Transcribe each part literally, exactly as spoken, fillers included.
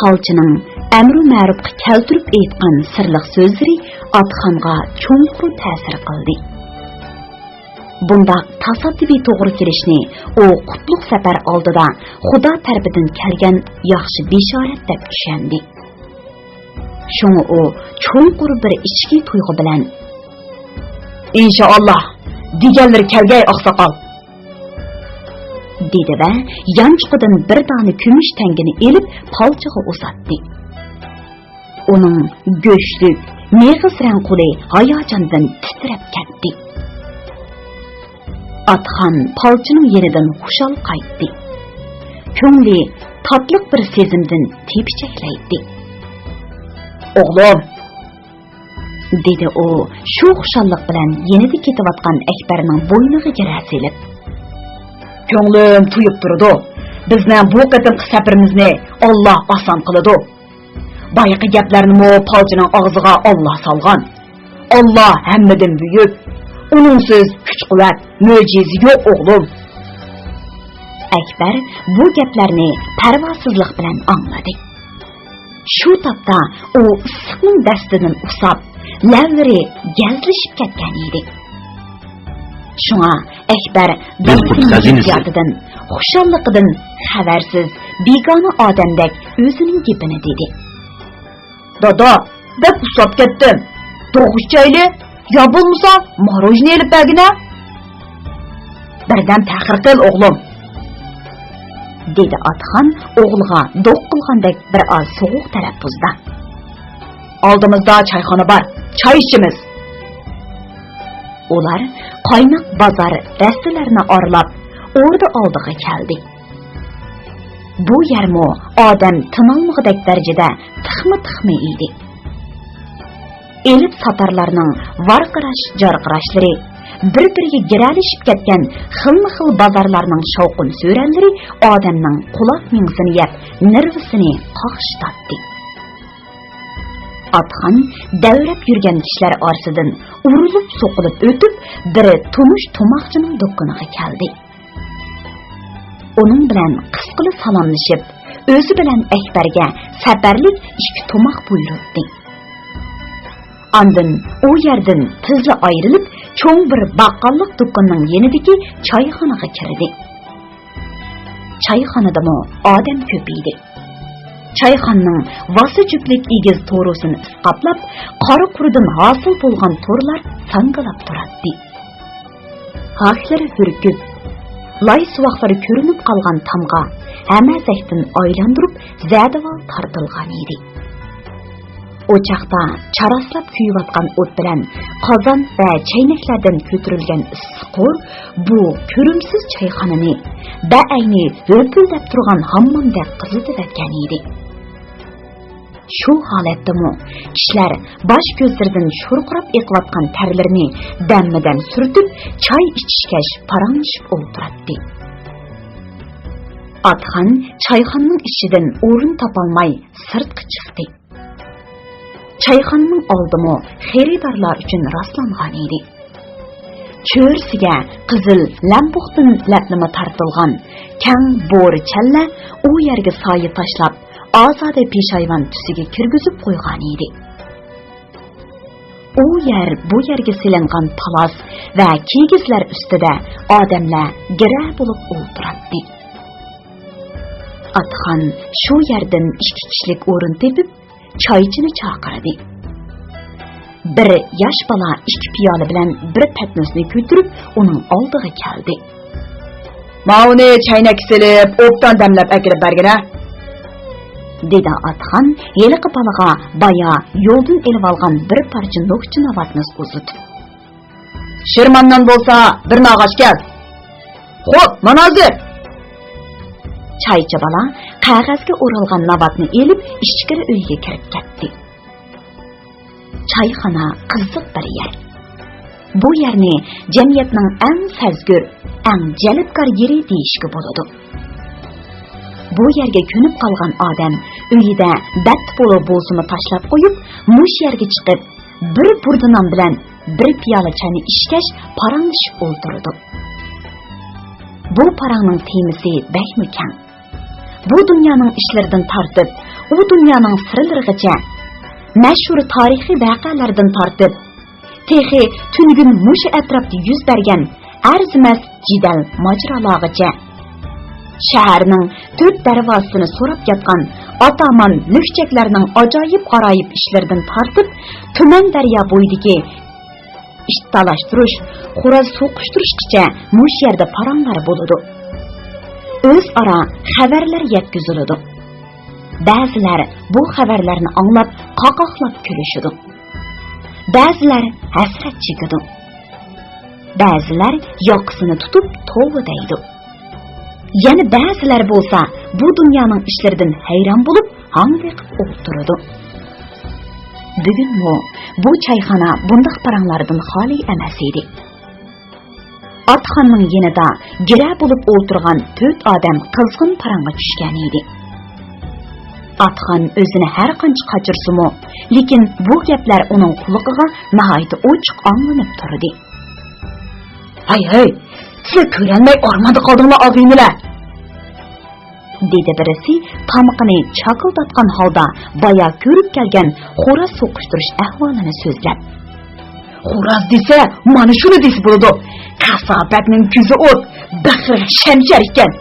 پالچىنىڭ ئەمرۇ مەرۇپقا كەلتۈرۈپ ئېيتقان سىرلىق سۆزلىرى ئاتىخانغا چوڭقۇر تەسىر قىلدى. بۇنداق تاسادىپىي توغرا كېلىشنى ئۇ قۇتلۇق سەپەر ئالدىدا خۇدا تەرىپىدىن كەلگەن ياخشى بېشارەت دەپ چۈشەندى. شۇڭا ئۇ چوڭقۇر بىر ئىچكى تۇيغۇ بىلەن، «ئىنشائاللا، دېگەنلىرى كەلگەي، ئاقساقال!» دېدى ۋە يانچۇقىدىن بىر دانە كۈمۈش تەڭگىنى ئېلىپ، پالچىغا ئۇزاتتى. ئۇنىڭ گۆشلۈك، مېغىز رەڭ قولى ھاياجاندىن تىترەپ كەتتى. ئاتخان پالچىنىڭ يېنىدىن خۇشال قايتتى. كۆڭلى تاتلىق بىر سېزىمدىن تېپىچەكلەيتتى. «ئوغلۇم!» دېدى ئۇ شۇ خۇشاللىق بىلەن يېنىدا كېتىۋاتقان ئەكبەرنىڭ بوينىغا گىرە سېلىپ. «كۆڭلۈم تويۇپ تۇرىدۇ. بىزنىڭ بۇ قېتىمقى سەپىرىمىزنى ئاللا ئاسان قىلىدۇ. بايىقى گەپلەرنىمۇ پالچىنىڭ ئاغزىغا ئاللا سالغان. ئاللا ھەممىدىن بۈيۈك. ئۇنىڭسىز كۈچ-قۇۋۋەت، مۆجىزە يوق، ئوغلۇم.» ئەكبەر بۇ گەپلەرنى پەرۋاسىزلىق بىلەن ئاڭلىدى. شۇ تاپتا ئۇ ئىسسىقنىڭ دەستىدىن ئۇسساپ، لەۋلىرى گەزلىشىپ كەتكەن ئىدى. شۇڭا ئەكبەر دادىسىنىڭ ھېسسىياتىدىن، خۇشاللىقىدىن خەۋەرسىز، بىگانە ئادەمدەك ئۆزىنىڭ گېپىنى دېدى. «دادا، بەك ئۇسساپ كەتتىم. دوغ ئىچەيلى، يا بولمىسا ماروژنى ئېلىپ بەرگىنە.» «بىردەم تەخىر قىل، ئوغلۇم.» دېدى ئاتخان ئوغلىغا دوق قىلغاندەك بىر ئاز سوغۇق تەلەپپۇزدا. «ئالدىمىزدا چايخانا بار، چاي ئىچىمىز.» ئۇلار قايناق بازار، رەستىلەرنى ئارىلاپ، ئوردا ئالدىغا كەلدى. بۇ يەرمۇ ئادەم تىنالمىغۇدەك دەرىجىدە تىخما-تىخما ئىدى. ئېلىپ ساتارلارنىڭ ۋارقىراش-جارقىراشلىرى، بىر-بىرىگە گىرەلىشىپ كەتكەن خىلمۇ-خىل بازارلارنىڭ شاۋقۇن-سۈرەنلىرى ئادەمنىڭ قۇلاق مېڭىسىنى يەپ، نېرۋىسىنى قاقشىتاتتى. ئاتخان دەۋرەپ يۈرگەن كىشىلەر ئارىسىدىن ئۇرۇلۇپ-سوقۇلۇپ ئۆتۈپ، بىر تونۇش تۇماقچىنىڭ دۇكىنىغا كەلدى. ئۇنىڭ بىلەن قىسقىلا سالاملىشىپ، ئۆزى بىلەن ئەكبەرگە سەپەرلىك ئىككى تۇماق بۇيرۇتتى. ئاندىن ئۇ يەردىن تېزلا ئايرىلىپ، چوڭ بىر باققاللىق دۇكىنىنىڭ يېنىدىكى چايخانىغا كىردى. چايخانىدىمۇ ئادەم كۆپ ئىدى. چايخانىنىڭ ۋاسا جۈپلۈك ئېگىز تورۇسىنى ئىسقاپلاپ، قارا قۇردىن ھاسىل بولغان تورلار ساڭگىلاپ تۇراتتى. ھاكلىرى ھۈركۈپ، لاي سۇۋاقلىرى كۆرۈنۈپ قالغان تامغا ھەمەزەكتىن ئايلاندۇرۇپ، زەدىۋال تارتىلغان ئىدى. ئوچاقتا چاراسلاپ كۆيۈۋاتقان ئوت بىلەن قازان ۋە چەينەكلەردىن كۆتۈرۈلگەن ئىسسىق ھور بۇ كۆرۈمسىز چايخانىنى بەئەينى ھۆپۈلدەپ تۇرغان ھاممامدەك قىزىتىۋەتكەن ئىدى. شۇ ھالەتتىمۇ كىشىلەر باش كۆزلىرىدىن شورقىراپ ئېقىۋاتقان تەرلىرىنى دەممۇدەم سۈرتۈپ، چاي ئىچىشكەچ پاراڭلىشىپ ئولتۇراتتى. ئاتخان چايخانىنىڭ ئىچىدىن ئورۇن تاپالماي سىرتقا چىقتى. چايخانىنىڭ ئالدىمۇ خېرىدارلار ئۈچۈن راسلانغان ئىدى. چۆرىسىگە قىزىل لەمپۇقتىن لەپلىمە تارتىلغان كەڭ بورا چەللە ئۇ يەرگە سايە تاشلاپ، ئازادە پېشايۋان تۈسىگە كىرگۈزۈپ قويغان ئىدى. ئۇ يەر، بۇ يەرگە سېلىنغان پالاس ۋە كىگىزلەر ئۈستىدە ئادەملەر گىرە بولۇپ ئولتۇراتتى. ئاتخان شۇ يەردىن ئىككى كىشىلىك ئورۇن تېپىپ، چايچىنى چاقىردى. بىر ياش بالا ئىككى پىيالە بىلەن بىر پەتنۇسنى كۆتۈرۈپ، ئۇنىڭ ئالدىغا كەلدى. «ماۋۇنى چەينەككە سېلىپ، ئوبدان دەملەپ ئەكىلىپ بەرگىنە!» دېدى ئاتخان ھېلىقى بالىغا بايا يولدىن ئېلىۋالغان بىر پارچە نوخچا ناۋاتنى ئۇزىتىپ. «شىرماننان بولسا بىر ناغاچ كەل.» «خوپ، مانا ھازىر.» چايچى بالا قەغەزگە ئورالغان ناۋاتنى ئېلىپ، ئىچكىرى ئۆيگە كىرىپ كەتتى. چايخانا قىزىق بىر يەر. بۇ يەرنى جەمئىيەتنىڭ ئەڭ سەزگۈر، ئەڭ جەلپكار يېرى دېيىشكە بولىدۇ. بۇ يەرگە كۆنۈپ قالغان ئادەم ئۆيىدە بەتتە پولۇ بولسىمۇ تاشلاپ قويۇپ، مۇشۇ يەرگە چىقىپ، بىر بۇردا نان بىلەن بىر پىيالە چاينى ئىچكەچ پاراڭلىشىپ ئولتۇرىدۇ. بۇ پاراڭنىڭ تېمىسى بەكمۇ كەڭ. بۇ دۇنيانىڭ ئىشلىرىدىن تارتىپ، ئۇ دۇنيانىڭ سىرلىرىغىچە، مەشھۇر تارىخىي ۋەقەلەردىن تارتىپ، تېخى تۈنۈگۈن مۇشۇ ئەتراپتا يۈز بەرگەن ئەرزىمەس جېدەل ماجىرالارغىچە، شەھەرنىڭ تۆت دەرۋازىسىنى سوراپ ياتقان ئاتامان لۈكچەكلەرنىڭ ئاجايىپ-غارايىپ ئىشلىرىدىن تارتىپ، تۈمەن دەريا بويىدىكى ئىت تالاشتۇرۇش، خوراز سوقۇشتۇرۇشقىچە مۇشۇ يەردە پاراڭلار بولىدۇ. ئۆزئارا خەۋەرلەر يەتكۈزۈلىدۇ. بەزىلەر بۇ خەۋەرلەرنى ئاڭلاپ قاقاقلاپ كۈلۈشىدۇ. بەزىلەر ھەسرەت چېكىدۇ. بەزىلەر ياقىسىنى تۇتۇپ توۋا دەيدۇ. يەنە بەزىلەر بولسا بۇ دۇنيانىڭ ئىشلىرىدىن ھەيران بولۇپ ھاڭ بېقىپ ئولتۇرىدۇ. بۈگۈنمۇ بۇ چايخانا بۇنداق پاراڭلاردىن خالىي ئەمەس ئىدى. ئاتخاننىڭ يېنىدا گىرە بولۇپ ئولتۇرغان تۆت ئادەم قىزغىن پاراڭغا چۈشكەن ئىدى. ئاتخان ئۆزىنى ھەر قانچە قاچۇرسىمۇ، لېكىن بۇ گەپلەر ئۇنىڭ قۇلىقىغا ناھايىتى ئوچۇق ئاڭلىنىپ تۇردى. «ھەي، ھەي، سىلەر كۆرەلمەي ئارماندا قالدىڭلار، ئاغىنىلەر!» دېدى بىرسى تامىقىنى چاكىلداتقان ھالدا بايا كۆرۈپ كەلگەن خوراز سوقۇشتۇرۇش ئەھۋالىنى سۆزلەپ. «خوراز دېسە، مانا شۇنى دېسە بولىدۇ. كاساپەتنىڭ كۆزى ئوت، بېقىرىقى شەمشەر ئىكەن.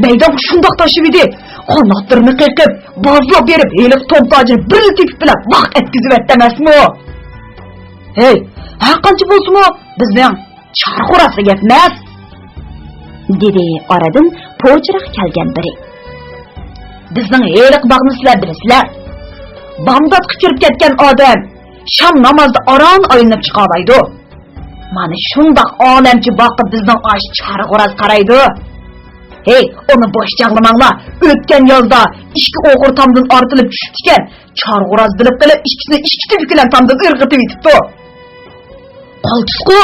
مەيدانغا شۇنداق تاشلىۋىدى، قاناتلىرىنى قېقىپ، بازلاپ بېرىپ، ھېلىقى توم تاجىنى بىرلا تېپىپ بىلەن ۋاق ئەتكۈزۈۋەتتى ئەمەسمۇ؟» «ھەي، ھەر قانچە بولسىمۇ، بىزنىڭ چارغا خورازغا گەپ ئەمەس!» دېدى ئارىدىن پوچىراق كەلگەن بىرى. «بىزنىڭ ھېلىقى باغنى سىلەر بىلىسىلەر. بامداتقا كىرىپ كەتكەن ئادەم شام نامازدا ئاران ئايلىنىپ چىقالايدۇ. مانا شۇنداق ئالەمچە باغقا بىزنىڭ ئاشۇ چارغا خوراز قارايدۇ. ھەي، ئۇنى بوش چاغلىماڭلار. ئۆتكەن يازدا ئىككى ئوغرى تامدىن ئارتىلىپ چۈشۈپتىكەن. چارغا خوراز بىلىپ قېلىپ، ئىككىسىنى ئىككى تۈۋرۈك بىلەن تامدىن ئىرغىتىۋېتىپتۇ.» «قالتىسقۇ!»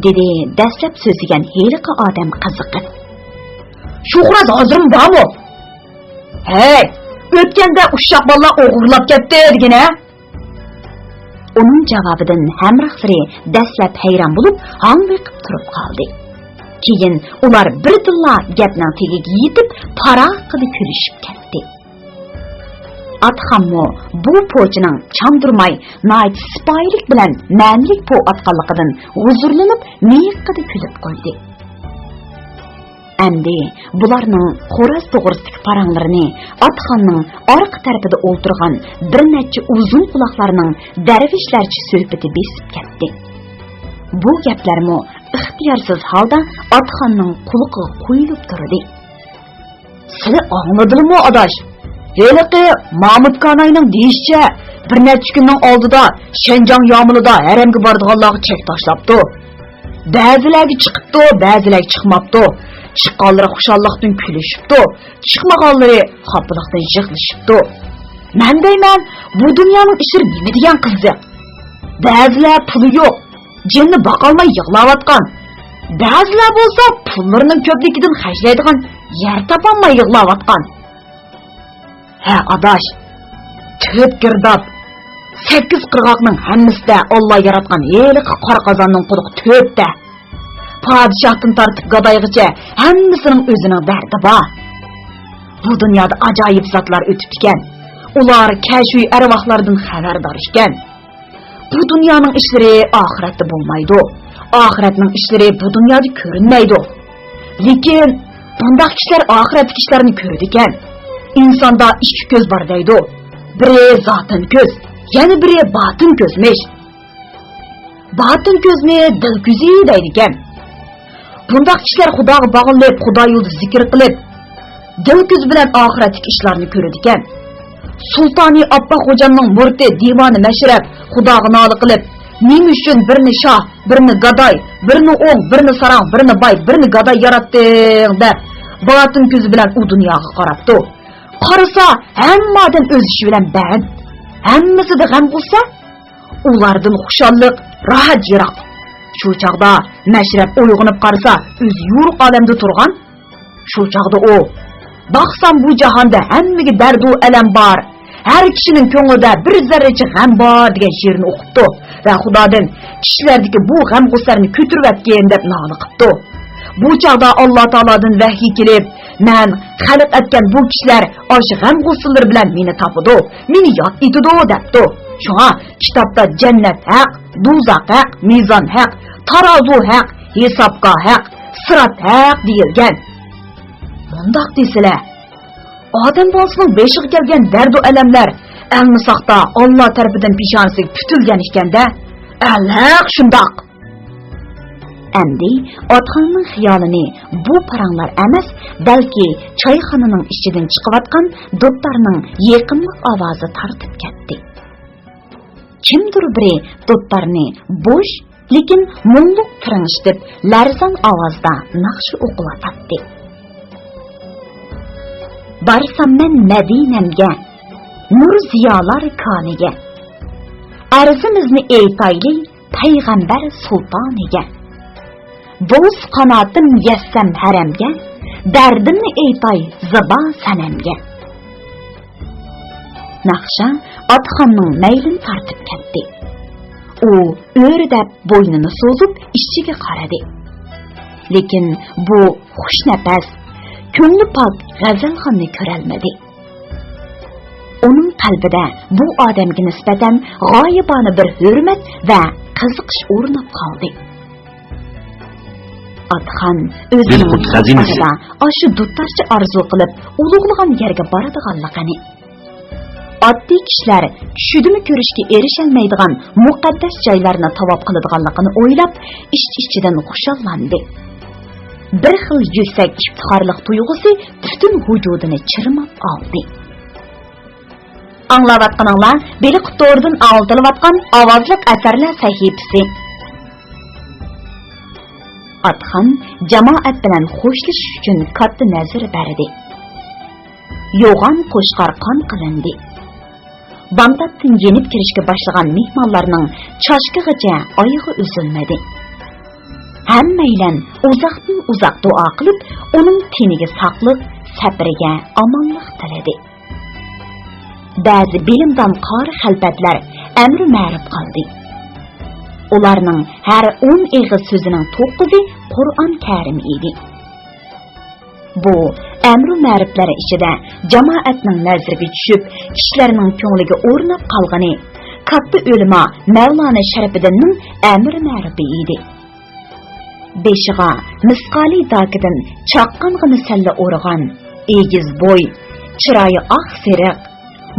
دېدى دەسلەپ سۆزلىگەن ھېلىقى ئادەم قىزىقىپ. «شۇ خوراز ھازىرمۇ بارمۇ؟» «ھەي، ئۆتكەندە ئۇششاق بالىلار ئوغرىلاپ كەتتى دېگىنە.» ئۇنىڭ جاۋابىدىن ھەمراھلىرى دەسلەپ ھەيران بولۇپ، ھاڭ بېقىپ تۇرۇپ قالدى. كېيىن ئۇلار بىردىنلا گەپنىڭ تېگىگە يېتىپ، پاراققىدە كۈلۈشۈپ كەتتى. ئاتخانمۇ بۇ پوچىنىڭ چاندۇرماي، ناھايىتى سىپايىلىق بىلەن مەنىلىك پو ئاتقانلىقىدىن ھۇزۇرلىنىپ، مىيىقىدا كۈلۈپ قويدى. ئەمدى بۇلارنىڭ خوراز توغرىسىدىكى پاراڭلىرىنى ئاتخاننىڭ ئارقا تەرىپىدە ئولتۇرغان بىر نەچچە ئۇزۇن قۇلاقلارنىڭ دەرۋىشلەرچە سۆھبىتى بېسىپ كەتتى. بۇ گەپلەرمۇ ئىختىيارسىز ھالدا ئاتخاننىڭ قۇلىقىغا قۇيۇلۇپ تۇردى. سىلى ئاڭلىدىلىمۇ، ئاداش؟ ھېلىقى مامۇت كاناينىڭ دېيىشىچە، بىر نەچچە كۈننىڭ ئالدىدا شەنجاڭ يامىلىدا ھەرەمگە بارىدىغانلارغا چەك تاشلاپتۇ. بەزىلەرگە چىقىپتۇ، بەزىلەرگە چىقماپتۇ. چىققانلىرى خۇشاللىقتىن كۈلۈشۈپتۇ، چىقمىغانلىرى خاپىلىقتىن يىغلىشىپتۇ. مەن دەيمەن، بۇ دۇنيانىڭ ئىشلىرى نېمە دېگەن قىزىق؟ بەزىلەر پۇلى يوق، جېنىنى باقالماي يىغلاۋاتقان. بەزىلەر بولسا پۇللىرىنىڭ كۆپلۈكىدىن خەجلەيدىغان يەر تاپالماي يىغلاۋاتقان. ھە، ئاداش، تۆت گىرداب، سەككىز قىرغاقنىڭ ھەممىسىدە ئاللا ياراتقان ھېلىقى قارا قازاننىڭ قۇلىقى تۆتتە. پادىشاھتىن تارتىپ گادايغىچە ھەممىسىنىڭ ئۆزىنىڭ دەردى بار. بۇ دۇنيادا ئاجايىپ زاتلار ئۆتۈپتىكەن. ئۇلار كەشۇي ئەرۋاھلاردىن خەۋەردار ئىكەن. بۇ دۇنيانىڭ ئىشلىرى ئاخىرەتتە بولمايدۇ. ئاخىرەتنىڭ ئىشلىرى بۇ دۇنيادا كۆرۈنمەيدۇ. لېكىن بۇنداق كىشىلەر ئاخىرەتتىكى ئىشلارنى كۆرىدىكەن. ئىنساندا ئىككى كۆز بار دەيدۇ. بىرى زاتىن كۆز، يەنە بىرى باتىن كۆزمىش. باتىن كۆزنى دىل كۆزى دەيدىكەن. بۇنداق كىشىلەر خۇداغا باغلىنىپ، خۇدا يولىدا زىكىر قىلىپ، دىل كۆزى بىلەن ئاخىرەتتىكى ئىشلارنى كۆرىدىكەن. سۇلتانى ئاپپاق خوجامنىڭ مۇرىتى دىۋانە مەشرەپ خۇداغا نالە قىلىپ، «نېمە ئۈچۈن بىرنى شاھ، بىرنى گاداي، بىرنى ئوڭ، بىرنى ساراڭ، بىرنى باي، بىرنى گاداي ياراتتىڭ؟» دەپ، باتىن كۆزى بىلەن ئۇ دۇنياغا قاراپتۇ. قارىسا، ھەممە ئادەم ئۆز ئىشى بىلەن بەند. ھەممىسىدە غەم-غۇسسە. ئۇلاردىن خۇشاللىق، راھەت يىراق. شۇ چاغدا مەشرەپ ئويغىنىپ قارىسا، ئۆزى يورۇق ئالەمدە تۇرغان. شۇ چاغدا ئۇ، «باقسام، بۇ جاھاندا ھەممىگە دەردۇ ئەلەم بار، ھەر كىشىنىڭ كۆڭلىدە بىر زەررىچە غەم بار» دېگەن شېئىرنى ئوقۇپتۇ ۋە خۇدادىن، «كىشىلەردىكى بۇ غەم-غۇسسەرنى كۆتۈرۈۋەتكىن» دەپ نالە قىپتۇ. بۇ چاغدا ئاللا تائالادىن ۋەھىي كېلىپ، مەن خەلق ئەتكەن بۇ كىشىلەر ئاشۇ غەم-غۇسسىلىرى بىلەن مېنى تاپىدۇ، مېنى ياد ئېتىدۇ دەپتۇ. شۇڭا كىتابتا جەننەت ھەق، دوزاخ ھەق، مىزان ھەق، تارازۇ ھەق، ھېسابگاھ ھەق، سىرات ھەق دېيىلگەن. مۇنداق دېسىلە، ئادەم بالىسىنىڭ بېشىغا كەلگەن دەردۇ ئەلەملەر ئەلمىساقتا ئاللا تەرىپىدىن پېشانىسىگە پۈتۈلگەن ئىكەندە. ئەلھەق شۇنداق. ئەمدى ئاتخاننىڭ خىيالىنى بۇ پاراڭلار ئەمەس، بەلكى چايخانىنىڭ ئىچىدىن چىقىۋاتقان دۇتارنىڭ يېقىملىق ئاۋازى تارتىپ كەتتى. كىمدۇر بىرى دۇتارنى بوش، لېكىن مۇڭلۇق تىرىڭشىتىپ، لەرزان ئاۋازدا ناخشا ئوقۇۋاتاتتى. بارسام مەن مەدىنەمگە، نۇر زىيالار كانىگە. ئەرزىمىزنى ئېيتايلى پەيغەمبەر سۇلتانىگە. بولسا قاناتىم يەتسەم ھەرەمگە، دەردىمنى ئېيتاي زىبا سەنەمگە. ناخشا ئاتخاننىڭ مەيلىنى تارتىپ كەتتى. ئۇ ئۆرە دەپ بوينىنى سوزۇپ ئىچىگە قارىدى. لېكىن بۇ خۇش نەپەس، كۆڭلى پاك غەزەلخاننى كۆرەلمىدى. ئۇنىڭ قەلبىدە بۇ ئادەمگە نىسبەتەن غايىبانە بىر ھۆرمەت ۋە قىزىقىش ئورناپ قالدى. ئاتخان ئۆزىنىڭ ئارىدا ئاشۇ دۇتارچە ئارزۇ قىلىپ ئۇلۇغلىغان يەرگە بارىدىغانلىقىنى، ئاددىي كىشىلەر چۈشىدىمۇ كۆرۈشكە ئېرىشەلمەيدىغان مۇقەددەس جايلارنى تاۋاپ قىلىدىغانلىقىنى ئويلاپ، ئىچ-ئىچىدىن خۇشاللاندى. بىر خىل يۈكسەك ئىپتىخارلىق تۇيغۇسى پۈتۈن ۋۇجۇدىنى چىرماپ ئالدى. ئاڭلاۋاتقىنىڭلار بېلىق تورىدىن ئاڭلىتىلىۋاتقان ئاۋازلىق ئەسەرلەر سەھىپىسى. ئاتخان جامائەت بىلەن خوشلىشىش ئۈچۈن كاتتا نەزىر بەردى. يوغان قوچقار قان قىلىندى. بامداتتىن يېنىپ كىرىشكە باشلىغان مېھمانلارنىڭ چاشكىغىچە ئايىغى ئۈزۈلمىدى. ھەممەيلەن ئۇزاقتىن ئۇزاق دۇئا قىلىپ، ئۇنىڭ تېنىگە ساقلىق، سەپىرىگە ئامانلىق تىلىدى. بەزى بىلىمدان قارى خەلپەتلەر ئەمرى مەرۇپ قالدى. ئۇلارنىڭ ھەر ئون ئېغىز سۆزىنىڭ توققۇزى قۇرئان كەرىم ئىدى. بۇ ئەمرۇ مەرۇپلار ئىچىدە جامائەتنىڭ نەزىرىگە چۈشۈپ، كىشىلەرنىڭ كۆڭلىگە ئورناپ قالغىنى كاتتا ئۆلىما مەۋلانا شەرىپىدىننىڭ ئەمرى مەرۇپى ئىدى. بېشىغا مىسقالى داكىدىن چاققانغىنا سەللە ئورىغان، ئېگىز بوي، چىرايى ئاق سېرىق،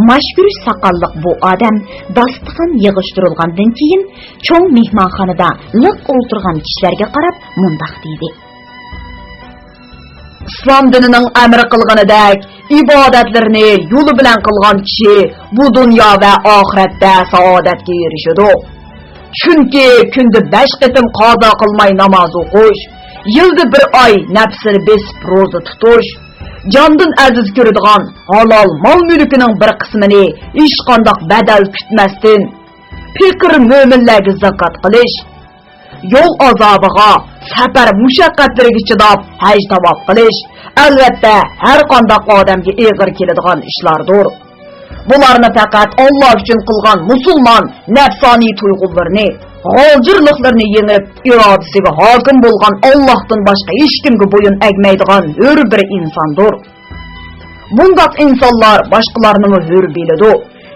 ماش گۈرۈچ ساقاللىق بۇ ئادەم داستىخان يىغىشتۇرۇلغاندىن كېيىن، چوڭ مېھمانخانىدا لىق ئولتۇرغان كىشىلەرگە قاراپ مۇنداق دېدى. ئىسلام دىنىنىڭ ئەمر قىلغىنىدەك ئىبادەتلىرىنى يولى بىلەن قىلغان كىشى بۇ دۇنيا ۋە ئاخىرەتتە سائادەتكە ئېرىشىدۇ. چۈنكى كۈندە بەش قېتىم قازا قىلماي ناماز ئوقۇش، يىلدا بىر ئاي نەپسىنى بېسىپ روزا تۇتۇش، جاندىن ئەزىز كۆرىدىغان ھالال مال-مۈلكىنىڭ بىر قىسمىنى ھېچقانداق بەدەل كۈتمەستىن، پېقىر مۆمىنلەرگە زاكات قىلىش، يول ئازابىغا، سەپەر مۇشەققەتلىرىگە چىداپ ھەج تاۋاپ قىلىش، ئەلۋەتتە، ھەر قانداق ئادەمگە ئېغىر كېلىدىغان ئىشلاردۇر. بۇلارنى پەقەت ئاللا ئۈچۈن قىلغان مۇسۇلمان نەپسانىي تۇيغۇلىرىنى، غالجىرلىقلىرىنى يېڭىپ، ئىرادىسىگە ھاكىم بولغان ئاللاھتىن باشقا ھېچكىمگە بويۇن ئەگمەيدىغان ھۆر بىر ئىنساندۇر. بۇنداق ئىنسانلار باشقىلارنىمۇ ھۆر بىلىدۇ.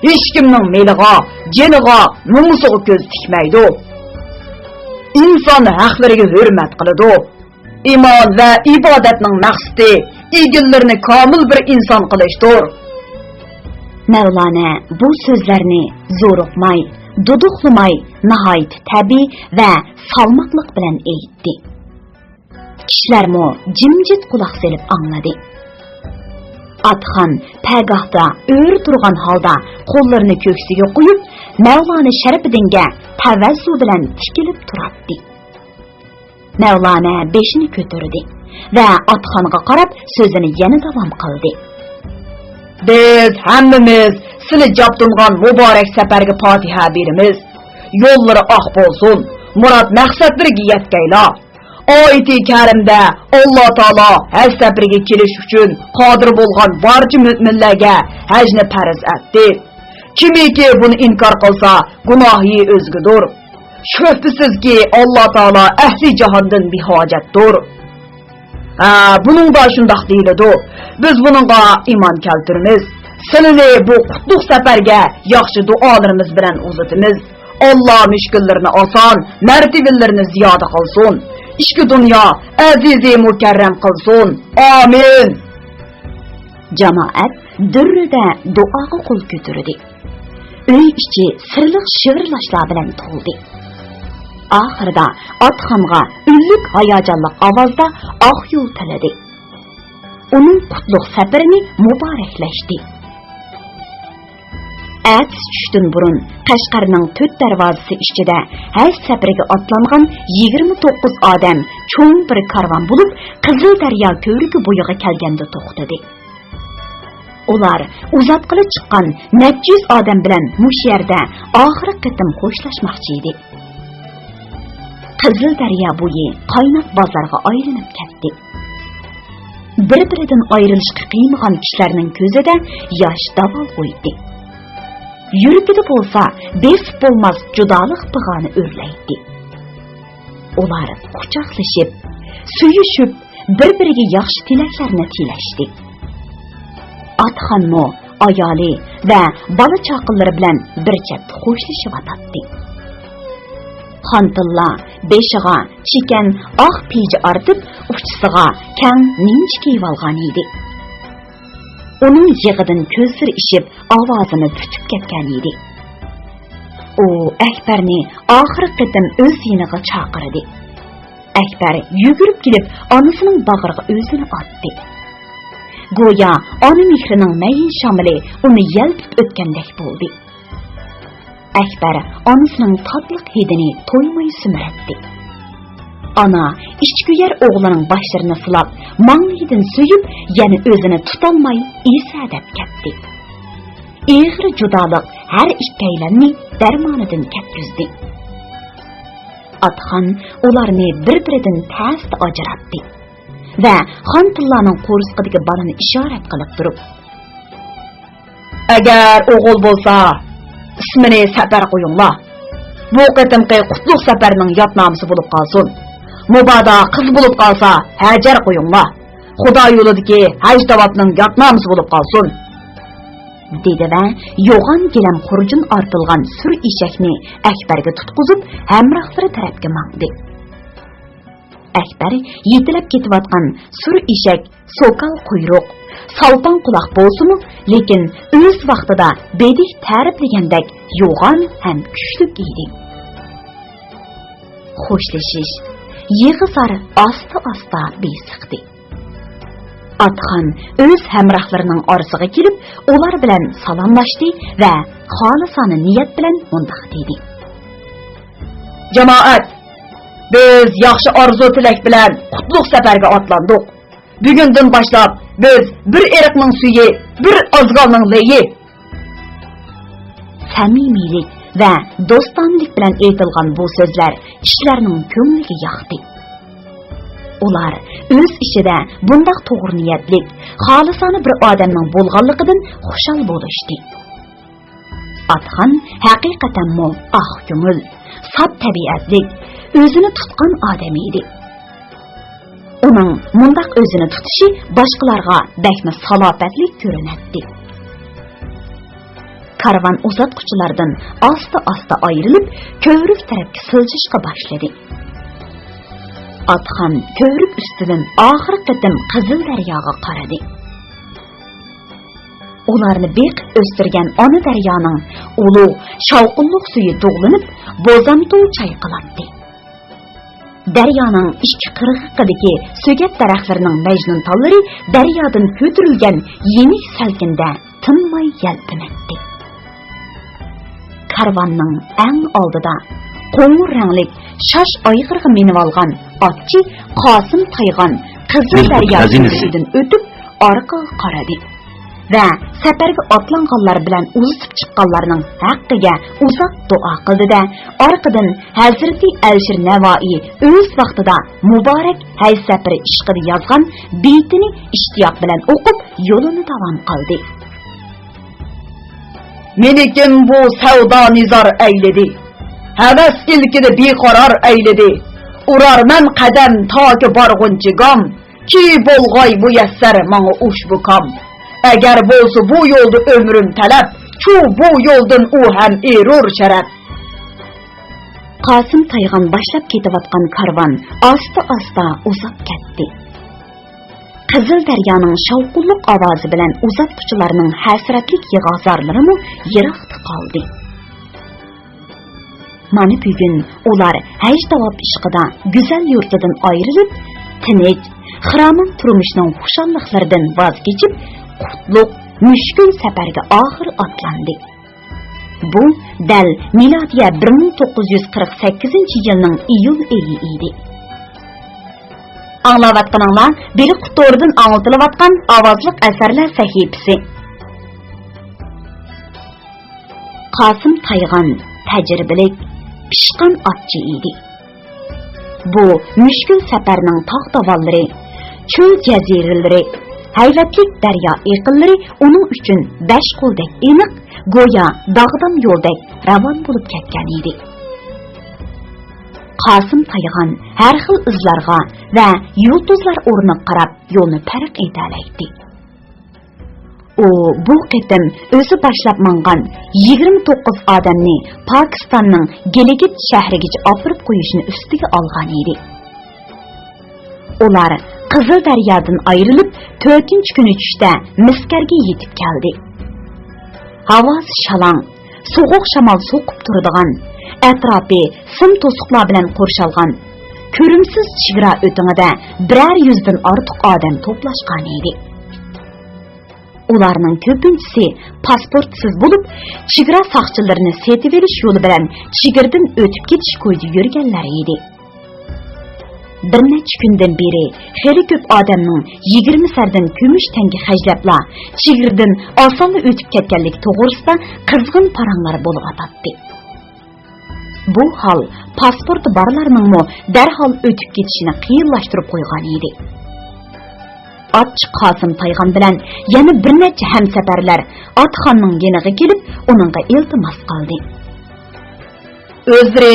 ھېچكىمنىڭ مېلىغا، جېنىغا، نومۇسىغا كۆز تىكمەيدۇ. ئىنسان ھەقلىرىگە ھۆرمەت قىلىدۇ. ئىمان ۋە ئىبادەتنىڭ مەقسىتى ئىگىلىرىنى كامىل بىر ئىنسان قىلىشتۇر. مەۋلانا بۇ سۆزلەرنى زورۇقماي، دۇدۇقلىماي، ناھايىتى تەبىئىي ۋە سالماقلىق بىلەن ئېيتتى. كىشىلەرمۇ جىمجىت قۇلاق سېلىپ ئاڭلىدى. ئاتخان پەگاھتا ئۆرە تۇرغان ھالدا قوللىرىنى كۆكسىگە قويۇپ، مەۋلانا شەرىپىدىنگە تەۋەززۇ بىلەن تىكىلىپ تۇراتتى. مەۋلانا بېشىنى كۆتۈردى ۋە ئاتخانغا قاراپ سۆزىنى يەنە داۋام قىلدى. بىز ھەممىمىز سىلى جابدۇنغان مۇبارەك سەپەرگە پاتىھە بېرىمىز. يوللىرى ئاق بولسۇن، مۇراد مەقسەتلىرىگە يەتكەيلا. ئايىتى كەرىمدە ئاللا تائالا ھەج سەپىرىگە كېلىش ئۈچۈن قادىر بولغان بارچە مۆمىنلەرگە ھەجنى پەرز ئەتتى. كىمكى بۇنى ئىنكار قىلسا، گۇناھى ئۆزىگىدۇر. شۈبھىسىزكى، ئاللا تائالا ئەھلى جاھاندىن بىھاجەتتۇر. ھە، بۇنىڭغا شۇنداق دېيىلىدۇ. بىز بۇنىڭغا ئىمان كەلتۈرىمىز. سىلىنى بۇ قۇتلۇق سەپەرگە ياخشى دۇئالىرىمىز بىلەن ئۇزىتىمىز. ئاللا مۈشكۈللىرىنى ئاسان، مەرتىۋىلىرىنى زىيادە قىلسۇن. ئىككى دۇنيا ئەزىزى مۇكەررەم قىلسۇن. ئامىن. جامائەت دۈررىدە دۇئاغا قول كۆتۈردى. ئۆي ئىچى سىرلىق شىۋىرلاشلار بىلەن تولدى. ئاخىرىدا ئاتخانغا ئۈنلۈك ھاياجانلىق ئاۋازدا ئاق يول تىلىدى. ئۇنىڭ قۇتلۇق سەپىرىنى مۇبارەكلەشتى. ئەتىسى چۈشتىن بۇرۇن قەشقەرنىڭ تۆت دەرۋازىسى ئىچىدە ھەج سەپىرىگە ئاتلانغان يىگىرمە توققۇز ئادەم چوڭ بىر كارۋان بولۇپ، قىزىل دەريا كۆۋرۈكى بويىغا كەلگەندە توختىدى. ئۇلار ئۇزاتقىلى چىققان نەچچە يۈز ئادەم بىلەن مۇشۇ يەردە ئاخىرقى قېتىم خوشلاشماقچى ئىدى. قىزىل دەريا بويى قايناق بازارغا ئايلىنىپ كەتتى. بىر-بىرىدىن ئايرىلىشقا قىيمىغان كىشىلەرنىڭ كۆزىدە ياش داۋالغۇيتتى. يۈرىكىدە بولسا بېسىپ بولماس جۇدالىق پىغانى ئۆرلەيتتى. ئۇلار قۇچاقلىشىپ، سۆيۈشۈپ، بىر-بىرىگە ياخشى تىلەكلەرنى تىلەشتى. ئاتخانمۇ ئايالى ۋە بالا-چاقىلىرى بىلەن بىر چەتتە خوشلىشىۋاتاتتى. خانتىللا بېشىغا چېكەن ئاق پېجى ئارتىپ، ئۇچىسىغا كەڭ نىمچە كىيىۋالغان ئىدى. ئۇنىڭ يىغىدىن كۆزلىرى ئىشىپ، ئاۋازىمۇ پۈتۈپ كەتكەن ئىدى. ئۇ ئەكبەرنى ئاخىرقى قېتىم ئۆز يېنىغا چاقىردى. ئەكبەر يۈگۈرۈپ كېلىپ، ئانىسىنىڭ باغرىغا ئۆزىنى ئاتتى. گويا ئانا مېھرىنىڭ مەيىن شامىلى ئۇنى يەلپۈپ ئۆتكەندەك بولدى. ئەكبەر ئانىسىنىڭ تاتلىق ھىدىنى تويماي سۈمۈرەتتى. ئانا ئىچكۈيەر ئوغلىنىڭ باشلىرىنى سىلاپ، ماڭلىيىدىن سۆيۈپ، يەنە ئۆزىنى تۇتالماي ئېسەدەپ كەتتى. ئېغىر جۇدالىق ھەر ئىككىيلەننى دەرمانىدىن كەتكۈزدى. ئاتخان ئۇلارنى بىر-بىرىدىن تەستە ئاجراتتى ۋە خانتىللانىڭ قورسىقىدىكى بالىنى ئىشارەت قىلىپ تۇرۇپ، ئەگەر ئوغۇل بولسا، ئىسمىنى سەپەر قويۇڭلار. بۇ قېتىمقى قۇتلۇق سەپەرنىڭ يادنامىسى بولۇپ قالسۇن. مۇبادا قىز بولۇپ قالسا، ھەجەر قويۇڭلار. خۇدا يولىدىكى ھەج تاۋاپنىڭ يادنامىسى بولۇپ قالسۇن، دېدى ۋە يوغان گىلەم خۇرجۇن ئارتىلغان سۈر ئېشەكنى ئەكبەرگە تۇتقۇزۇپ، ھەمراھلىرى تەرەپكە ماڭدى. ئەكبەر يېتىلەپ كېتىۋاتقان سۈر ئېشەك سوكال قۇيرۇق، سالپاڭ قۇلاق بولسىمۇ، لېكىن ئۆز ۋاقتىدا بېدىھ تەرىپلىگەندەك يوغان ھەم كۈچلۈك ئىدى. خوشلىشىش، يىغا-زار ئاستا-ئاستا بېسىقتى. ئاتخان ئۆز ھەمراھلىرىنىڭ ئارىسىغا كېلىپ، ئۇلار بىلەن سالاملاشتى ۋە خالىسانە نىيەت بىلەن مۇنداق دېدى: جامائەت، بىز ياخشى ئارزۇ-تىلەك بىلەن قۇتلۇق سەپەرگە ئاتلاندۇق. بۈگۈندىن باشلاپ بىز بىر ئېرىقنىڭ سۈيى، بىر ئازگالنىڭ لېيى. سەمىمىيلىك ۋە دوستانىلىك بىلەن ئېيتىلغان بۇ سۆزلەر كىشىلەرنىڭ كۆڭلىگە ياقتى. ئۇلار ئۆز ئىچىدە بۇنداق توغرا نىيەتلىك، خالىسانە بىر ئادەمنىڭ بولغانلىقىدىن خۇشال بولۇشتى. ئاتخان ھەقىقەتەنمۇ ئاق كۆڭۈل، ساپ تەبىئەتلىك، ئۆزىنى تۇتقان ئادەم ئىدى. ئۇنىڭ مۇنداق ئۆزىنى تۇتۇشى باشقىلارغا بەكمۇ سالاپەتلىك كۆرۈنەتتى. كارۋان ئۇزاتقۇچىلاردىن ئاستا-ئاستا ئايرىلىپ، كۆۋرۈك تەرەپكە سىلجىشقا باشلىدى. ئاتخان كۆۋرۈك ئۈستىدىن ئاخىرقى قېتىم قىزىل دەرياغا قارىدى. ئۇلارنى بېقىپ ئۆستۈرگەن ئانا دەريانىڭ ئۇلۇغ، شاۋقۇنلۇق سۈيى دۇغلىنىپ، بوزامتۇل چايقىلاتتى. دەريانىڭ ئىككى قىرغىقىدىكى سۆگەت دەرەخلىرىنىڭ مەجنۇن تاللىرى دەريادىن كۆتۈرۈلگەن يېنىك سەلكىندە تىنماي يەلپۈنەتتى. كارۋاننىڭ ئەڭ ئالدىدا قوڭۇر رەڭلىك شاش ئايغىرغا مىنىۋالغان ئاتچى قاسىم تايغان قىزىل دەريا كۆۋرۈكىدىن ئۆتۈپ، ئارقىغا قارىدى ۋە سەپەرگە ئاتلانغانلار بىلەن ئۇزىتىپ چىققانلارنىڭ ھەققىگە ئۇزاق دۇئا قىلدى-دە، ئارقىدىن ھەزرىتى ئەلىشىر نەۋائى ئۆز ۋاقتىدا مۇبارەك ھەج سەپىرى ئىشقىدا يازغان بېيىتىنى ئىشتىياق بىلەن ئوقۇپ، يولىنى داۋام قىلدى. مېنىكىم بۇ سەۋدا نىزار ئەيلىدى، ھەۋەس ئىلكىدە بىقارار ئەيلىدى. ئۇرارمەن قەدەم تاكى بارغۇنچە گام، چى بولغاي مۇيەسسەر ماڭا ئۇشبۇ كام. ئەگەر بولسا بۇ يولدا ئۆمرۈم تەلەپ، چۇ بۇ يولدىن ئۇ ھەم ئېرۇر شەرەپ. قاسىم تايغان باشلاپ كېتىۋاتقان كارۋان ئاستا-ئاستا ئۇزاپ كەتتى. قىزىل دەريانىڭ شاۋقۇنلۇق ئاۋازى بىلەن ئۇزاتقۇچىلارنىڭ ھەسرەتلىك يىغا-زارلىرىمۇ يىراقتا قالدى. مانا بۈگۈن ئۇلار ھەج-تاۋاپ ئىشقىدا گۈزەل يۇرتىدىن ئايرىلىپ، تىنچ، خىرامان تۇرمۇشنىڭ خۇشاللىقلىرىدىن ۋاز كېچىپ، قۇتلۇق، مۈشكۈل سەپەرگە ئاخىر ئاتلاندى. بۇ دەل مىلادىيە بىر مىڭ توققۇز يۈز قىرىق سەككىزىنچى يىلنىڭ ئىيۇل ئېيى ئىدى. ئاڭلاۋاتقىنىڭلار بېلىق تورىدىن ئاڭلىتىلىۋاتقان ئاۋازلىق ئەسەرلەر سەھىپىسى. قاسىم تايغان تەجرىبىلىك، پىشقان ئاتچى ئىدى. بۇ مۈشكۈل سەپەرنىڭ تاغ داۋانلىرى، چۆل جەزىرىلىرى، ھەيۋەتلىك دەريا ئېقىنلىرى ئۇنىڭ ئۈچۈن بەش قولدەك ئېنىق، گويا داغدام يولدەك راۋان بولۇپ كەتكەن ئىدى. قاسىم تايغان ھەر خىل ئىزلارغا ۋە يۇلتۇزلار ئورنىغا قاراپ يولنى پەرق ئېتەلەيتتى. ئۇ بۇ قېتىم ئۆزى باشلاپ ماڭغان يىگىرمە توققۇز ئادەمنى پاكىستاننىڭ گىلگىت شەھىرىگىچە ئاپىرىپ قويۇشنى ئۈستىگە ئالغان ئىدى. ئۇلار قىزىل دەريادىن ئايرىلىپ، تۆتىنچى كۈنى چۈشتە مىسكەرگە يېتىپ كەلدى. ھاۋاسى شالاڭ، سوغۇق شامال سوقۇپ تۇرىدىغان، ئەتراپى سىم توسۇقلار بىلەن قورشالغان، كۆرۈمسىز چېگرا ئۆتىڭىدە بىرەر يۈزدىن ئارتۇق ئادەم توپلاشقان ئىدى. ئۇلارنىڭ كۆپىنچىسى پاسپورتسىز بولۇپ، چېگرا ساقچىلىرىنى سېتىۋېلىش يولى بىلەن چېگرىدىن ئۆتۈپ كېتىش كويىدا يۈرگەنلەر ئىدى. بىر نەچچە كۈندىن بېرى خېلى كۆپ ئادەمنىڭ يىگىرمە سەردىن كۈمۈش تەڭگە خەجلەپلا، چېگرىدىن ئاسانلا ئۆتۈپ كەتكەنلىكى توغرىسىدا قىزغىن پاراڭلار بولۇۋاتاتتى. بۇ ھال پاسپورتى بارلارنىڭمۇ دەرھال ئۆتۈپ كېتىشىنى قىيىنلاشتۇرۇپ قويغان ئىدى. ئاتچى قاسىم تايغان بىلەن يەنە بىر نەچچە ھەمسەپەرلەر ئاتخاننىڭ يېنىغا كېلىپ، ئۇنىڭغا ئىلتىماس قىلدى. ئۆزلىرى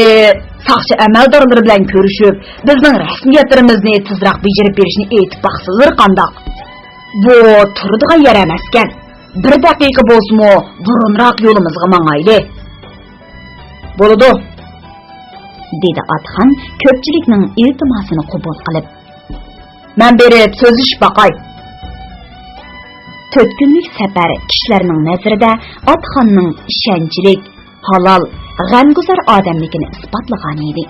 ساقچى ئەمەلدارلىرى بىلەن كۆرۈشۈپ، بىزنىڭ رەسمىيەتلىرىمىزنى تېزراق بېجىرىپ بېرىشنى ئېيتىپ باقسىلىرى قانداق؟ بۇ تۇرىدىغان يەر ئەمەسكەن. بىر دەقىقە بولسىمۇ بۇرۇنراق يولىمىزغا ماڭايلى. بولىدۇ، دېدى ئاتخان كۆپچىلىكنىڭ ئىلتىماسىنى قوبۇل قىلىپ. مەن بېرىپ سۆزلىشىپ باقاي. تۆت كۈنلۈك سەپەر كىشىلەرنىڭ نەزىرىدە ئاتخاننىڭ ئىشەنچلىك، ھالال، غەمگۇزار ئادەملىكىنى ئىسپاتلىغان ئىدى.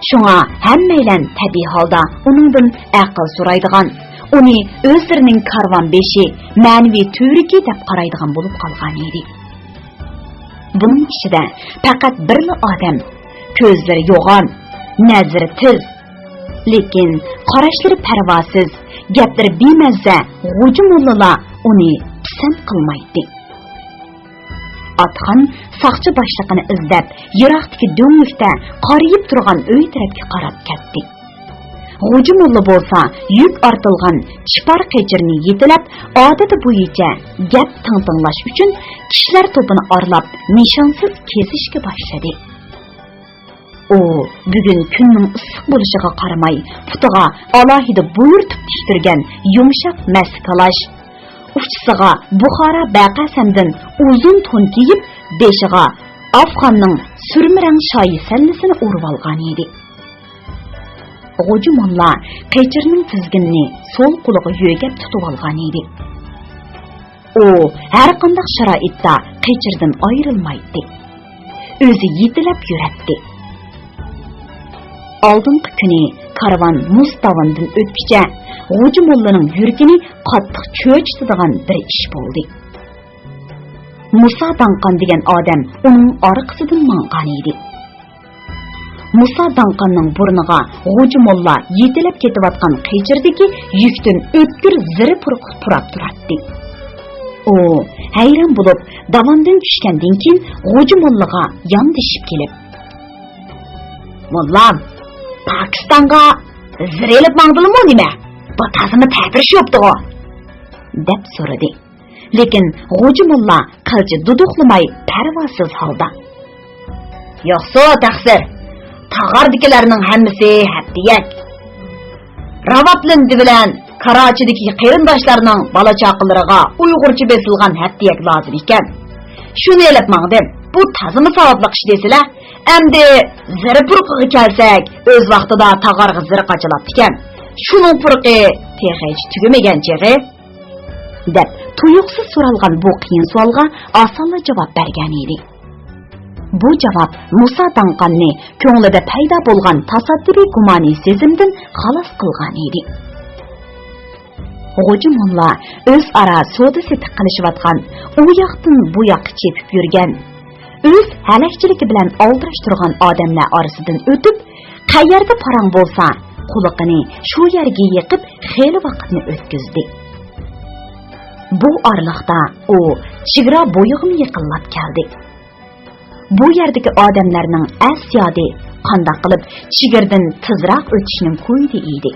شۇڭا ھەممەيلەن تەبىئىي ھالدا ئۇنىڭدىن ئەقىل سورايدىغان، ئۇنى ئۆزلىرىنىڭ كارۋان بېشى، مەنىۋى تۈۋرۈكى دەپ قارايدىغان بولۇپ قالغان ئىدى. بۇنىڭ ئىچىدە پەقەت بىرلا ئادەم، كۆزلىرى يوغان، نەزىرى تېز، لېكىن قاراشلىرى پەرۋاسىز، گەپلىرى بىمەززە غوجا موللىلا ئۇنى پىسەنت قىلمايتتى. ئاتخان ساقچى باشلىقىنى ئىزدەپ، يىراقتىكى دۆڭلۈكتە قارىيىپ تۇرغان ئۆي تەرەپكە قاراپ كەتتى. غوجا موللا بولسا يۈك ئارتىلغان چىپار قېچىرنى يېتىلەپ، ئادىتى بويىچە گەپ تىڭتىڭلاش ئۈچۈن كىشىلەر توپىنى ئارىلاپ، نىشانسىز كېزىشكە باشلىدى. ئۇ بۈگۈن كۈننىڭ ئىسسىق بولۇشىغا قارىماي، پۇتىغا ئالاھىدە بۇيرۇتۇپ تىكتۈرگەن يۇمشاق مەس كالاش، ئۇچىسىغا بۇخارا بەقەسەمدىن ئۇزۇن تون كىيىپ، بېشىغا ئافغاننىڭ سۈرمە رەڭ شايى سەللىسىنى ئورىۋالغان ئىدى. غوجا موللا قېچىرنىڭ تىزگىنىنى سول قولىغا يۆگەپ تۇتۇۋالغان ئىدى. ئۇ ھەرقانداق شارائىتتا قېچىردىن ئايرىلمايتتى. ئۆزى يېتىلەپ يۈرەتتى. ئالدىنقى كۈنى كارۋان مۇز داۋاندىن ئۆتكۈچە، غوجا موللىنىڭ يۈرىكىنى قاتتىق چۆچۈتىدىغان بىر ئىش بولدى. مۇسا داڭقان دېگەن ئادەم ئۇنىڭ ئارقىسىدىن ماڭغان ئىدى. مۇسا داڭقاننىڭ بۇرنىغا غوجا موللا يېتىلەپ كېتىۋاتقان قېچىردىكى يۈكتىن ئۆتكۈر زىرى پۇرىقى پۇراپ تۇراتتى. ئۇ ھەيران بولۇپ، داۋاندىن چۈشكەندىن كېيىن غوجا موللىغا ياندىشىپ كېلىپ، موللام، پاكىستانغا زىرى ئېلىپ ماڭدىلىمۇ نېمە؟ بۇ تازىمۇ تەتۈر شوپتىغۇ؟ دەپ سورىدى. لېكىن غوجا موللا قىلچە دۇدۇقلىماي پەرۋاسىز ھالدا، يوقسۇ تەقسىر، تاغاردىكىلەرنىڭ ھەممىسى ھەپتىيەك. راۋابلىندى بىلەن كاراچىدىكى قېرىنداشلارنىڭ بالا-چاقىلىرىغا ئۇيغۇرچە بېسىلغان ھەپتىيەك لازىم ئىكەن. شۇنى ئېلىپ ماڭدىم. بۇ تازىمۇ ساۋابلىق ئىش دېسىلە. ئەمدى زىرە پۇرىقىغا كەلسەك، ئۆز ۋاقتىدا تاغارغا زىرە قاچىلاپتىكەن. شۇنىڭ پۇرىقى تېخىچە تۈگىمىگەن چېغى، دەپ تۇيۇقسىز سورالغان بۇ قىيىن سوئالغا ئاسانلا جاۋاب بەرگەن ئىدى. بۇ جاۋاب مۇسا داڭقاننى كۆڭلىدە پەيدا بولغان تاسادىپىي گۇمانىي سېزىمدىن خالاس قىلغان ئىدى. غوجا موللا ئۆزئارا سودا-سېتىق قىلىشىۋاتقان، ئۇ ياقتىن بۇ ياققا چېپىپ يۈرگەن، ئۆز ھەلەكچىلىكى بىلەن ئالدىراش تۇرغان ئادەملەر ئارىسىدىن ئۆتۈپ، قەيەردە پاراڭ بولسا، قۇلىقىنى شۇ يەرگە يېقىپ، خېلى ۋاقىتنى ئۆتكۈزدى. بۇ ئارىلىقتا ئۇ چېگرا بويىغىمۇ يېقىنلاپ كەلدى. بۇ يەردىكى ئادەملەرنىڭ ئەس-يادى قانداق قىلىپ چېگرىدىن تېزراق ئۆتۈشنىڭ كويىدا ئىدى.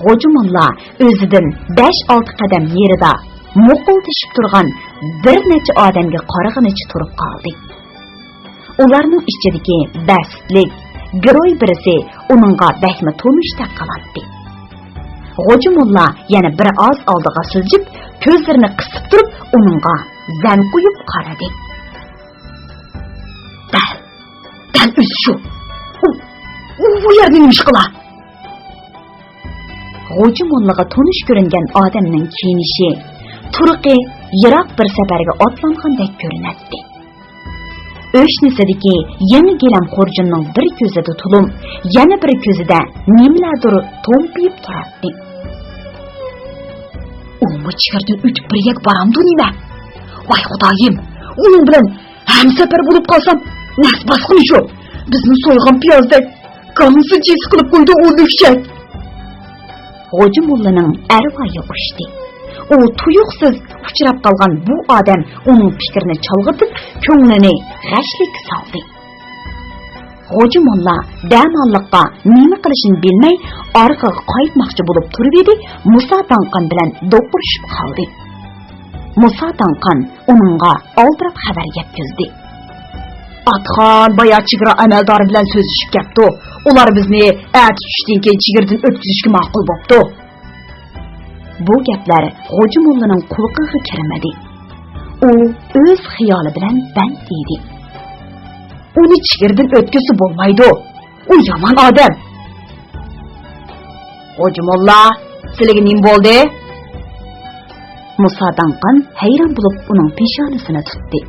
غوجا موللا ئۆزىدىن بەش-ئالتە قەدەم يېرىدا مۇقۇلدىشىپ تۇرغان بىر نەچچە ئادەمگە قارىغىنىچە تۇرۇپ قالدى. ئۇلارنىڭ ئىچىدىكى بەستلىك، گىروي بىرسى ئۇنىڭغا بەكمۇ تونۇشتەك قىلاتتى. غوجا موللا يەنە بىر ئاز ئالدىغا سىلجىپ، كۆزلىرىنى قىسىپ تۇرۇپ، ئۇنىڭغا زەن قويۇپ قارىدى. دەل، دەل ئۆزى شۇ. ئۇ، ئۇ بۇ يەردە نېمە ئىش قىلا؟ غوجا موللىغا تونۇش كۆرۈنگەن ئادەمنىڭ كىيىنىشى، تۇرقى يىراق بىر سەپەرگە ئاتلانغاندەك كۆرۈنەتتى. ئۆشنىسىدىكى يېڭى گىلەم خۇرجۇننىڭ بىر كۆزىدە تۇلۇم، يەنە بىر كۆزىدە نېمىلەردۇر تومپىيىپ تۇراتتى. ئۇمۇ چېگرىدىن ئۆتۈپ بىر يەرگە بارامدۇ نېمە؟ ۋاي خۇدايىم، ئۇنىڭ بىلەن ھەمسەپەر بولۇپ قالسام، نەس باسقىنى شۇ. بىزنى سويغان پىيازدەك گاڭسىجىسى قىلىپ قويدى ئۇ لۈكچەك. غوجا موللىنىڭ ئەرۋايى ئۇچتى. ئۇ تۇيۇقسىز ئۇچراپ قالغان بۇ ئادەم ئۇنىڭ پىكرىنى چالغىتىپ، كۆڭلىنى غەشلىككە سالدى. غوجا موللا دەماللىققا نېمە قىلىشىنى بىلمەي، ئارقىغا قايتماقچى بولۇپ تۇرۇۋىدى، مۇسا داڭقان بىلەن دوقۇرۇشۇپ قالدى. مۇسا داڭقان ئۇنىڭغا ئالدىراپ خەۋەر يەتكۈزدى. ئاتخان بايا چېگرا ئەمەلدارى بىلەن سۆزلىشىپ كەپتۇ. ئۇلار بىزنى ئەتە چۈشتىن كېيىن چېگرىدىن ئۆتكۈزۈشكە ماقۇل بوپتۇ. بۇ گەپلەر غوجا موللىنىڭ قۇلىقىغا كىرمىدى. ئۇ ئۆز خىيالى بىلەن بەند ئىدى. ئۇنى چېگرىدىن ئۆتكۈزسە بولمايدۇ. ئۇ يامان ئادەم. غوجا موللا، سىلىگە نېمە بولدى؟ مۇسا داڭقان ھەيران بولۇپ ئۇنىڭ پېشانىسىنى تۇتتى.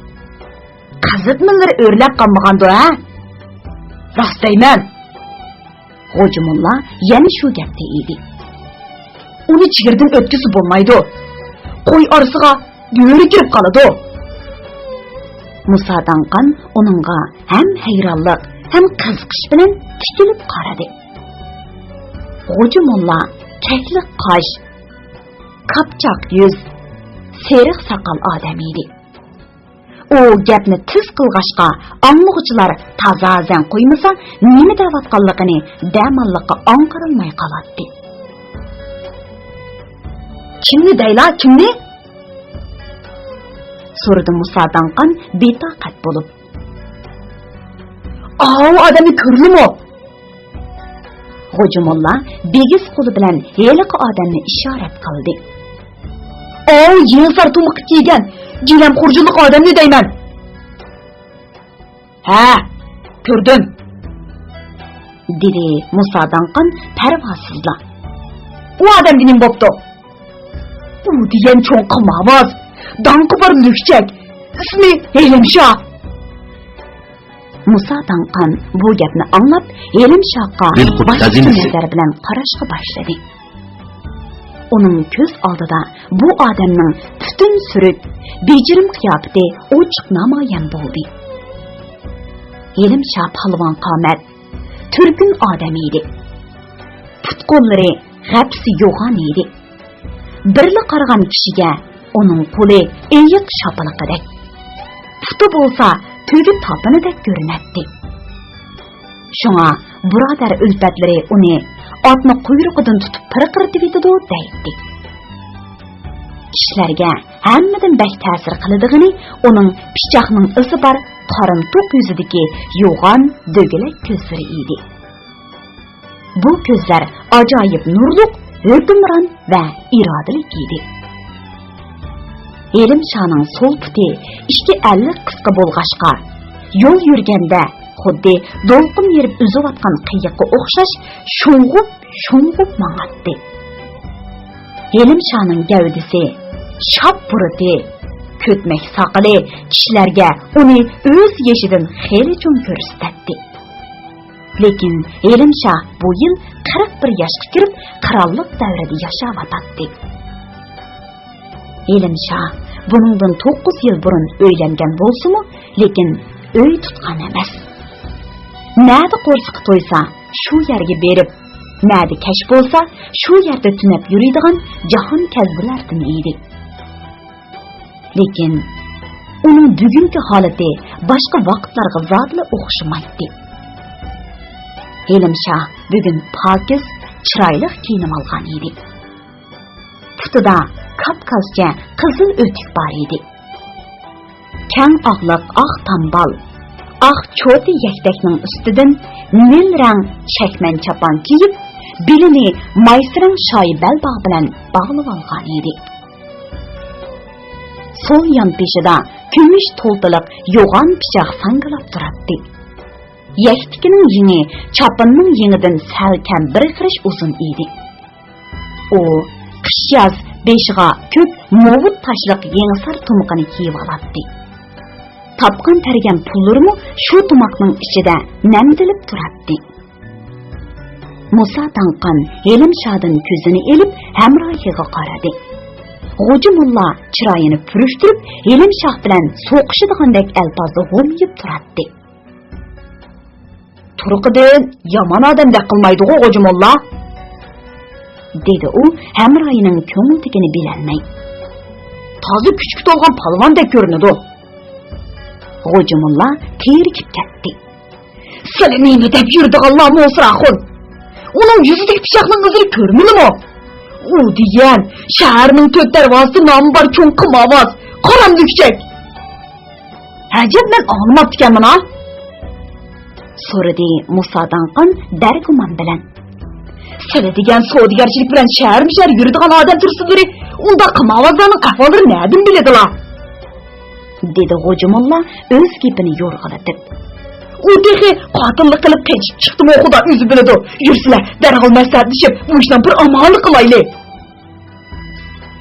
قېزىتمىلىرى ئۆرلەپ قالمىغاندۇ، ھە؟ راست دەيمەن. غوجا موللا يەنە شۇ گەپتە ئىدى. ئۇنى چېگرىدىن ئۆتكۈزسە بولمايدۇ. قوي ئارىسىغا بۆرە كىرىپ قالىدۇ. مۇسا داڭقان ئۇنىڭغا ھەم ھەيرانلىق، ھەم قىزىقىش بىلەن تىكىلىپ قارىدى. غوجا موللا كەكلىك قاش، كاپچاق يۈز، سېرىق ساقال ئادەم ئىدى. ئۇ گەپنى تېز قىلغاچقا، ئاڭلىغۇچىلار تازا زەن قويمىسا، نېمە دەۋاتقانلىقىنى دەماللىققا ئاڭقىرالماي قالاتتى. كىمنى دەيلا، كىمنى؟ سورىدى مۇسا داڭقان بىتاقەت بولۇپ. ئاۋۇ ئادەمنى كۆردۈممۇ؟ غوجا موللا بىگىز قولى بىلەن ھېلىقى ئادەمنى ئىشارەت قىلدى. ئاۋۇ يېڭىسار تۇمىقى كىيگەن گىلەم خۇرجۇنلۇق ئادەمنى دەيمەن. ھە، كۆردۈم، دېدى مۇسا داڭقان پەرۋاسىزلا. ئۇ ئادەمگە نېمە بوپتۇ؟ ئۇ دېگەن چوڭ قىمارۋاز، داڭقى بار لۈكچەك، ئىسمى ھېلىمشا. مۇسا داڭقان بۇ گەپنى ئاڭلاپ، ھېلىمشاغا باشقىچە نەزەر بىلەن قاراشقا باشلىدى. ئۇنىڭ كۆز ئالدىدا بۇ ئادەمنىڭ پۈتۈن سۈرۈك، بېجىرىم قىياپىتى ئوچۇق نامايان بولدى. ھېلىمشا پالۋان قامەت، تۈرگۈن ئادەم ئىدى. پۇت-قوللىرى غەپسە يوغان ئىدى. بىرلا قارىغان كىشىگە ئۇنىڭ قولى ئېيىق شاپىلىقىدەك، پۇتى بولسا تۆگە تاپىنىدەك كۆرۈنەتتى. شۇڭا بۇرادەر ئۈلپەتلىرى ئۇنى ئاتنى قۇيرۇقىدىن تۇتۇپ پىرقىرىتىۋېتىدۇ دەيتتى. كىشىلەرگە ھەممىدىن بەك تەسىر قىلىدىغىنى ئۇنىڭ پىچاقنىڭ ئىزى بار قارىمتۇق يۈزىدىكى يوغان دۆگىلەك كۆزلىرى ئىدى. بۇ كۆزلەر ئاجايىپ نۇرلۇق، ھۆكۈمران ۋە ئىرادىلىك ئىدى. ھېلىم شانىڭ سول پۇتى ئىككى ئەللىك قىسقا بولغاچقا، يول يۈرگەندە خۇددى دولقۇن يېرىپ ئۈزۈۋاتقان قېيىققا ئوخشاش شۇڭغۇپ-شۇڭغۇپ ماڭاتتى. ھېلىم شانىڭ گەۋدىسى، شاپ بۇرۇتى، كۆتمەك ساقىلى كىشىلەرگە ئۇنى ئۆز يېشىدىن خېلى چوڭ كۆرسىتەتتى. لېكىن ھېلىم شاھ بۇ يىل قىرىق بىر ياشقا كىرىپ، قىرانلىق دەۋرىدە ياشاۋاتاتتى. ھېلىم شاھ بۇنىڭدىن توققۇز يىل بۇرۇن ئۆيلەنگەن بولسىمۇ، لېكىن ئۆي تۇتقان ئەمەس. نەدە قورسىقى تويسا، شۇ يەرگە بېرىپ، نەدە كەچ بولسا، شۇ يەردە تۈنەپ يۈرىدىغان جاھانكەزدىلەردىن ئىدى. لېكىن ئۇنىڭ بۈگۈنكى ھالىتى باشقا ۋاقىتلارغا زادىلا ئوخشىمايتتى. ھېلىم شاھ بۈگۈن پاكىز، چىرايلىق كىيىنىۋالغان ئىدى. پۇتىدا كاپكازچە قىزىل ئۆتۈك بار ئىدى. كەڭ ئاغلىق ئاق تامبال، ئاق چوتى يەكتەكنىڭ ئۈستىدىن نىل رەڭ چەكمەن چاپان كىيىپ، بېلىنى مايسا رەڭ شايى بەلباغ بىلەن باغلىۋالغان ئىدى. سول يان بېشىدا كۈمۈش تولتىلىق يوغان پىچاق ساڭگىلاپ تۇراتتى. يەكتىكىنىڭ يېڭى چاپىنىنىڭ يېڭىدىن سەل كەم بىر خىرىش ئۇزۇن ئىدى. ئۇ قىش-ياز بېشىغا كۆك موۋۇت تاشلىق يېڭىسار تۇمىقىنى كىيىۋالاتتى. تاپقان-تەرگەن پۇللىرىمۇ شۇ تۇماقنىڭ ئىچىدە نەمدىلىپ تۇراتتى. مۇسا داڭقان ھېلىم شادىن كۆزىنى ئېلىپ، ھەمراھىغا قارىدى. غوجا موللا چىرايىنى پۈرۈشتۈرۈپ، ھېلىم شاھ بىلەن سوقۇشىدىغاندەك ئەلپازدا ھومىيىپ تۇراتتى. «تۇرقىدىن يامان ئادەمدەك قىلمايدىغۇ، غوجا موللا؟» دېدى ئۇ ھەمراھىنىڭ كۆڭلىدىكىنى بىلەلمەي. «تازا كۈچكە تولغان پالۋاندەك كۆرۈنىدۇ.» غوجا موللا تېرىكىپ كەتتى. «سىلى نېمە دەپ يۈرىدىغانلارمۇ ئولسۇن ئاخۇن؟ ئۇنىڭ يۈزىدىكى پىچاقنىڭ ئىزىنى كۆرمىدىمۇ؟ ئۇ دېگەن شەھەرنىڭ تۆت دەرۋازىسى نامى بار چوڭ قىمارۋاز، قارا لۈكچەك.» «ئەجەب، مەن ئاڭلىماپتىكەنمەن ھا؟» سورىدى مۇسا داڭقان دەرگۇمان بىلەن. «سىلى دېگەن سودىگەرچىلىك بىلەن شەھەرمۇ شەھەر يۈرىدىغان ئادەم تۇرسىلىرى ئۇنداق قىمارۋازلارنىڭ ئەھۋاللىرىنى نەدىن بىلىدىلا؟» دېدى غوجا موللا ئۆز گېپىنى يورغىلىتىپ. «ئۇ تېخى قاتىللىق قىلىپ قېچىپ چىقتىمۇ، خۇدا ئۆزى بىلىدۇ. يۈرسىلە، دەرھال مەسلىھەتلىشىپ، بۇ ئىشنىڭ بىر ئامالى قىلايلى.»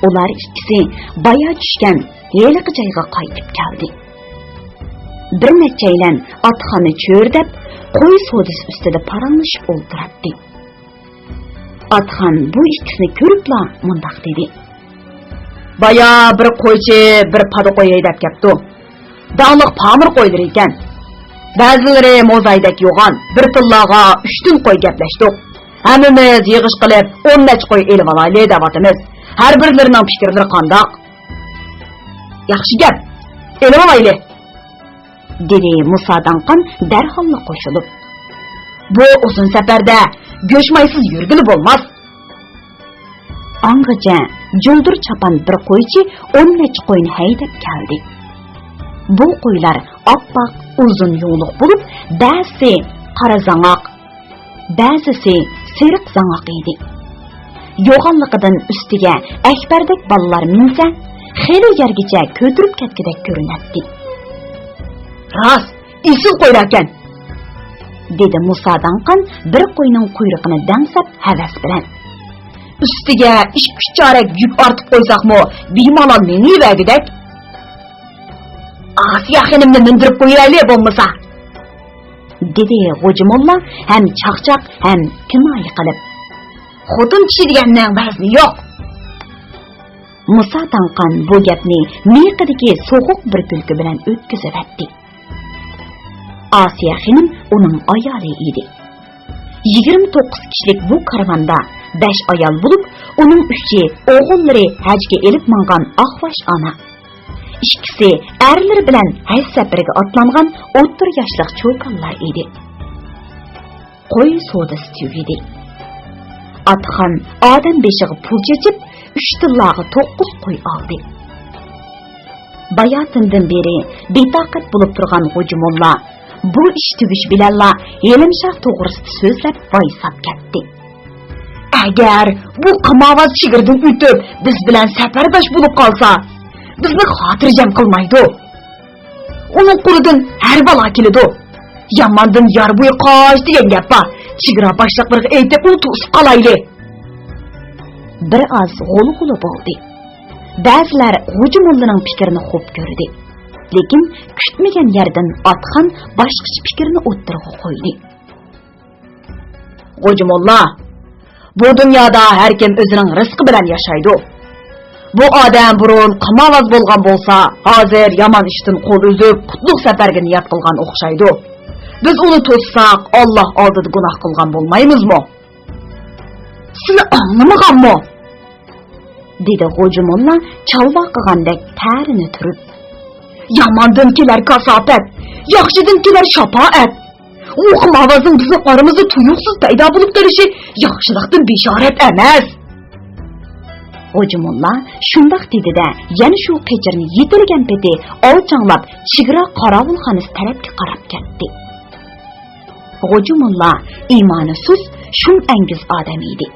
ئۇلار ئىككىسى بايا چۈشكەن ھېلىقى جايغا قايتىپ كەلدى. بىر نەچچەيلەن ئاتخاننى چۆرىدەپ، قوي سودىسى ئۈستىدە پاراڭلىشىپ ئولتۇراتتى. ئاتخان بۇ ئىككىسىنى كۆرۈپلا مۇنداق دېدى: «بايا بىر قويچى بىر پادا قوي ھەيدەپ كەپتۇ. داڭلىق پامىر قويلىرى ئىكەن. بەزىلىرى موزايدەك يوغان، بىر تىللاغا ئۈچتىن قوي گەپلەشتۇق. ھەممىمىز يىغىش قىلىپ، ئون نەچچە قوي ئېلىۋالايلى دەۋاتىمىز. ھەر بىرلىرىنىڭ پىكىرلىرى قانداق؟» «ياخشى گەپ، ئېلىۋالايلى.» دېدى مۇسا داڭقان دەرھاللا قوشۇلۇپ. «بۇ ئۇزۇن سەپەردە گۆش مايسىز يۈرگىلى بولماس.» ئاڭغىچە جۇلدۇر چاپان بىر قويچى ئون نەچچە قوينى ھەيدەپ كەلدى. بۇ قويلار ئاپئاق، ئۇزۇن يۇڭلۇق بولۇپ، بەزىسى قارا زاڭاق، بەزىسى سېرىق زاڭاق ئىدى. يوغانلىقىدىن ئۈستىگە ئەكبەردەك بالىلار مىنسە، خېلى يەرگىچە كۆتۈرۈپ كەتكۈدەك كۆرۈنەتتى. «راست، ئېسىل قويلاركەن!» دېدى مۇسا داڭقان بىر قوينىڭ قۇيرۇقىنى دەڭسەپ ھەۋەس بىلەن. «ئۈستىگە ئىككى-ئۈچ چارەك يۈك ئارتىپ قويساقمۇ، بىمالال مېڭىۋەرگۈدەك.» «ئاسىيە خېنىمنى مىندۈرۈپ قويۇۋەرلى بولمىسا.» دېدى غوجا موللا ھەم چاقچاق، ھەم كىنايە قىلىپ. «خوتۇن كىشى دېگەننىڭ ۋەزنى يوق.» مۇسا داڭقان بۇ گەپنى مىيىقىدىكى سوغۇق بىر كۈلكە بىلەن ئۆتكۈزۈۋەتتى. ئاسىيە خېنىم ئۇنىڭ ئايالى ئىدى. يىگىرمە توققۇز كىشىلىك بۇ كارۋاندا بەش ئايال بولۇپ، ئۇنىڭ ئۈچى ئوغۇللىرى ھەجگە ئېلىپ ماڭغان ئاقباش ئانا. ئىككىسى ئەرلىرى بىلەن ھەج سەپىرىگە ئاتلانغان ئوتتۇرا ياشلىق چوكانلار ئىدى. قوي سودىسى تۈگىدى. ئاتخان ئادەم بېشىغا پۇل چېچىپ، ئۈچ تىللاغا توققۇز قوي ئالدى. باياتىندىن بېرى بىتاقەت بولۇپ تۇرغان غوجا موللا بۇ ئىش تۈگىشى بىلەنلا ھېلىمشاھ توغرىسىدا سۆزلەپ ۋايساپ كەتتى. ئەگەر بۇ قىمارۋاز چېگرىدىن ئۆتۈپ، بىز بىلەن سەپەرداش بولۇپ قالسا، بىزنى خاتىرجەم قىلمايدۇ. ئۇنىڭ قولىدىن ھەر بالا كېلىدۇ. ياماندىن يار بويى قاچ دېگەن گەپ بار. چېگرا باشلىقلىرىغا ئېيتىپ، ئۇنى توسۇپ قالايلى. بىر ئاز غۇلغۇلا بولدى. بەزىلەر غوجا موللىنىڭ پىكرىنى خوپ كۆردى. لېكىن كۈتمىگەن يەردىن ئاتخان باشقىچە پىكىرنى ئوتتۇرىغا قويدى. غوجا موللا، بۇ دۇنيادا ھەركىم ئۆزىنىڭ رىزقى بىلەن ياشايدۇ. بۇ ئادەم بۇرۇن قىمارۋاز بولغان بولسا، ھازىر يامان ئىشتىن قول ئۈزۈپ، قۇتلۇق سەپەرگە نىيەت قىلغان ئوخشايدۇ. بىز ئۇنى توسساق، ئاللا ئالدىدا گۇناھ قىلغان بولمايمىزمۇ؟ سىلى ئاڭلىمىغانمۇ؟ دېدى غوجا موللا چالۋاقىغاندەك تەرىنى تۈرۈپ. ياماندىن كېلەر كاساپەت، ياخشىدىن كېلەر شاپائەت. ئۇ قىمارۋازنىڭ بىزنىڭ ئارىمىزدا تۇيۇقسىز پەيدا بولۇپ قېلىشى ياخشىلىقتىن بېشارەت ئەمەس. غوجا موللا شۇنداق دېدى-دە، يەنە شۇ قېچىرنى يېتىلىگەن پېتى ئالچاڭلاپ چېگرا قاراۋۇلخانىسى تەرەپكە قاراپ كەتتى. غوجا موللا ئىمانى سۇس، شۇم ئەنگىز ئادەم ئىدى.